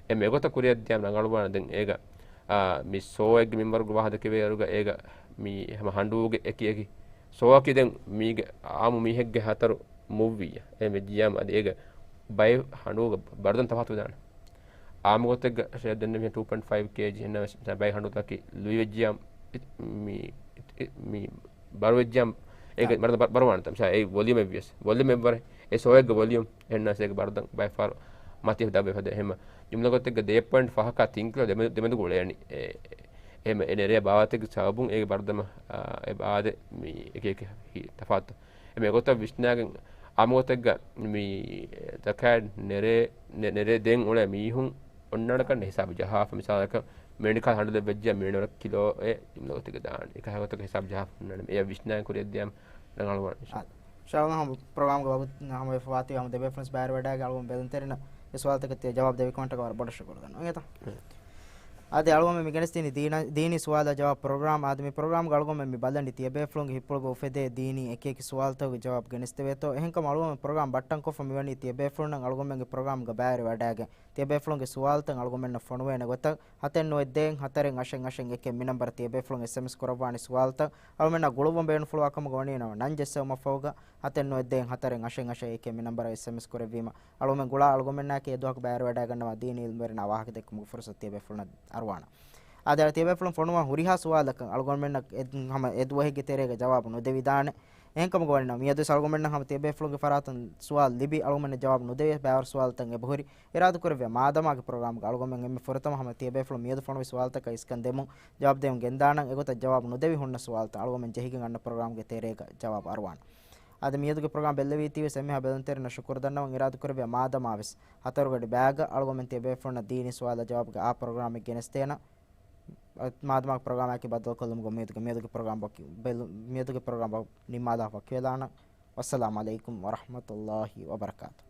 އެންމެ އެގޮތަށް ކުރިއަށް ދިޔަ ރަނގަޅުވާނެ. ދެން އޭގަ، އާ، މި ސޯއެއްގެ މިންވަރުގަ ވާހަކަ ދެކެވޭ އިރުގަ އޭގަ މި ހަމަ ހަނޑޫގެ އެކި އެކި ސޯއަކީ ދެން މީގެ އާއްމު މީހެއްގެ ހަތަރު މުއްވިއްޔާ. އެހެން ވެއްޖިއްޔާމަ އަދި އޭގެ ބައެއް ހަނޑޫގެ ބަރުދަން ތަފާތު ވެދާނެ. އާއްމު ގޮތެއްގަ ޝޭޕް ދެންނެވި ޓޫ ޕޮއިންޓް ފައިވް ކޭޖީ. އެހެންނަމަވެސް މިސާލަށް ބައެއް ހަނޑޫތަކަކީ ލުއިވެއްޖިއްޔާ މި، މި ބަރުވެއްޖިއްޔާ އޭގެ އާ. ބަރުދަން ބަ-، ބަރުވާނެތަ؟ މިސާލަށް އެ ވޮލިއުމެއް ވިޔަސް، ވޮލިއުމެއް ވަރެ އެ ސޯއެއްގެ ވޮލިއުމް. އެހެންނަމަވެސް އޭގެ ބަރުދަން ބައެއް ފަހަރު މަތި ދަށްވެފަދަ. އެހެން ޖުމްލަ ގޮތެއްގަ ދެ ޕޮއިންޓް ފަހަކާ ތިން ކިލޯ ދެމެ-، ދެމެދުގަ އުޅޭނީ. އެ، އެހެން އެ ނެރޭ ބާވަތެއްގެ ސަބަބުން އޭގެ ބަރުދަމަ، އާ، އެ ބާދެ މި އެކި އެކި ހި-، ތަފާތު. އެމެ ގޮތަށް ވިސްނާގެން އާއްމު ގޮތެއްގަ މި ޒަކާތް ނެރޭ، ނެ-، ނެރޭ ދޭން އުޅޭ މީހުން އޮންނާނެ ކަން ހިސާބު ޖަހާފަ. މިސާލަކަށް މެނިކާ ހަނޑުލެއް ވެއްޖެ މީނަވަރަށް ކިލޯއެއް ޖުމްލަ ގޮތެއްގަ ދާނެ. އެކަހަ ގޮތަކަށް ހިސާބު ޖަހާފަ ހުންނާނެ. އެޔަށް ވިސްނާގެން ކުރިއަށް ދިޔަމަ ރަނގަޅުވާނެ އިންޝާﷲ. އާ. އިންޝާﷲ ހަމަ ޕްރޮގްރާމްގެ ވަގުތު ހަމަވެފަ ވާތީ ހަމަ ދެބޭފުޅުން ބައިވެރިވެވަޑައިގެން އަޅުގަނޑު ބެލުންތެރިންނަށް އެ ސުވާލުތަކަށް ތިޔަ ޖަވާބު ދެއްވިކަމަށްޓަކާ ވަރަށް ބޮޑަށް ޝުކުރު ދަންނަވަން. އިނގޭތަ؟ އާ. އަދި އަޅުގަނޑުމެން މި ގެނެސްދިނީ ދީނަ-، ދީނީ ސުވާލާ ޖަވާބު ޕްރޮގްރާމް. އާދެ، މި ޕްރޮގްރާމްގަ އަޅުގަނޑުމެން މި ބަލަނީ ތިޔަބޭފުޅުންގެ ހިތްޕުޅުގަ އުފެދޭ ދީނީ އެކި އެކި ސުވާލުތަކުގެ ޖަވާބު ގެނެސްދެވޭތޯ. އެހެންކަމުން އަޅުގަނޑުމެން ޕްރޮގްރާމް ބައްޓަންކޮށްފަ މިވަނީ ތިޔަބޭފުޅުންނަށް އަޅުގަނޑުމެންގެ ޕްރޮގްރާމްގަ ބައިވެރިވަޑައިގެން ތިޔަބޭފުޅުންގެ ސުވާލުތައް އަޅުގަނޑުމެންނަށް ފޮނުވޭނެ ގޮތަށް ހަތެއް ނުވަ އެއް ދޭއް ހަތަރެއް އަށެއް އަށެއް އެކެއް މި ނަންބަރަށް ތިޔަބޭފުޅުން އެސްއެމްއެސް ކުރައްވާނެ ސުވާލުތައް. އަޅުމެންނަށް ގުޅުއްވަން ބޭނުންފުޅުވާ ކަމުގަ ވަނީ ނަން ޖެއްސެވުމަށް ފަހުގަ ހަތެއް ނުވަ އެއް ދޭއް ހަތަރެއް އަށެއް އަށެއް އެކެއް މި ނަންބަރަށް އެސްއެމްއެސް ކުރެއްވީމަ، އަޅުމެން ގުޅާ އަޅުގަނޑުމެންނާއެކީ އެ ދުވަހަކު ބައިވެރިވަޑައިގަންނަވާ ދީނީ އިލްމުވެރިންނާ ވާހަކަ ދެއްކުމުގެ ފުރުސަތު ތިޔަބޭފުޅުންނަށް އަރުވާނަ. އާދެ، އަޅު ތިޔަބޭފުޅުން ފޮނުވާ ހުރިހާ ސުވާލަކަށް އަޅުގަނޑުމެންނަށް އެ-، ހަމަ އެ ދުވަހެއްގެ ތެރޭގަ ޖަވާބު ނުދެވިދާނެ. އެހެންކަމުގަ ވަނީ ނަމަ، މިއަދުވެސް އަޅުގަނޑުމެންނަށް ހަމަ ތިޔަބޭފުޅުންގެ ފަރާތުން ސުވާލު ލިބި، އަޅުގަނޑުމެންނަށް ޖަވާބު ނުދެވި ބައިވަރު ސުވާލުތައް އެބަހުރި. އިރާދަކުރެއްވިޔާ މާދަމާގެ ޕްރޮގްރާމްގަ އަޅުގަނޑުމެން އެންމެ ފުރަތަމަ ހަމަ ތިޔަބޭފުޅުން މިއަދު ފޮނުވި ސުވާލުތަކަށް އިސްކަން ދެމުން ޖަވާބު ދެމުން ގެންދާނަން. އެގޮތަށް ޖަވާބު ނުދެވި ހުންނަ ސުވާލުތައް އަޅުގަނޑުމެން ޖެހިގެން އަންނަ ޕްރޮގްރާމްގެ ތެރޭގަ ޖަވާބު އަރުވާނަން. އަދި މިއަދުގެ ޕްރޮގްރާމް ބެއްލެވީތީވެސް އެންމެހާ ބެލުންތެރިންނަށް ޝުކުރު ދަންނަވަން. އިރާދަކުރެއްވިޔާ މާދަމާވެސް ހަތަރުގަޑި ބައިގަ އަޅުގަނޑުމެން ތިޔަބޭފުޅުންނަށް ދީނީ ސުވާލާ ޖަވާބުގެ އާ ޕްރޮގްރާމެއް ގެނެސްދޭނަން. މާދަމާގެ ޕްރޮގްރާމަކީ ބައްދަލުކޮށްލުމުގެ އުއްމީދުގަ މިއަދުގެ ޕްރޮގްރާމް ވަކި-، ބެލު-، މިއަދުގެ ޕްރޮގްރާމް ވަ-، ނިންމާލާ ވަކިވެލާނަން. ވައްސަލާމް ޢަލައިކުމް ވަރަޙްމަތުﷲ ވަބަރަކާތު.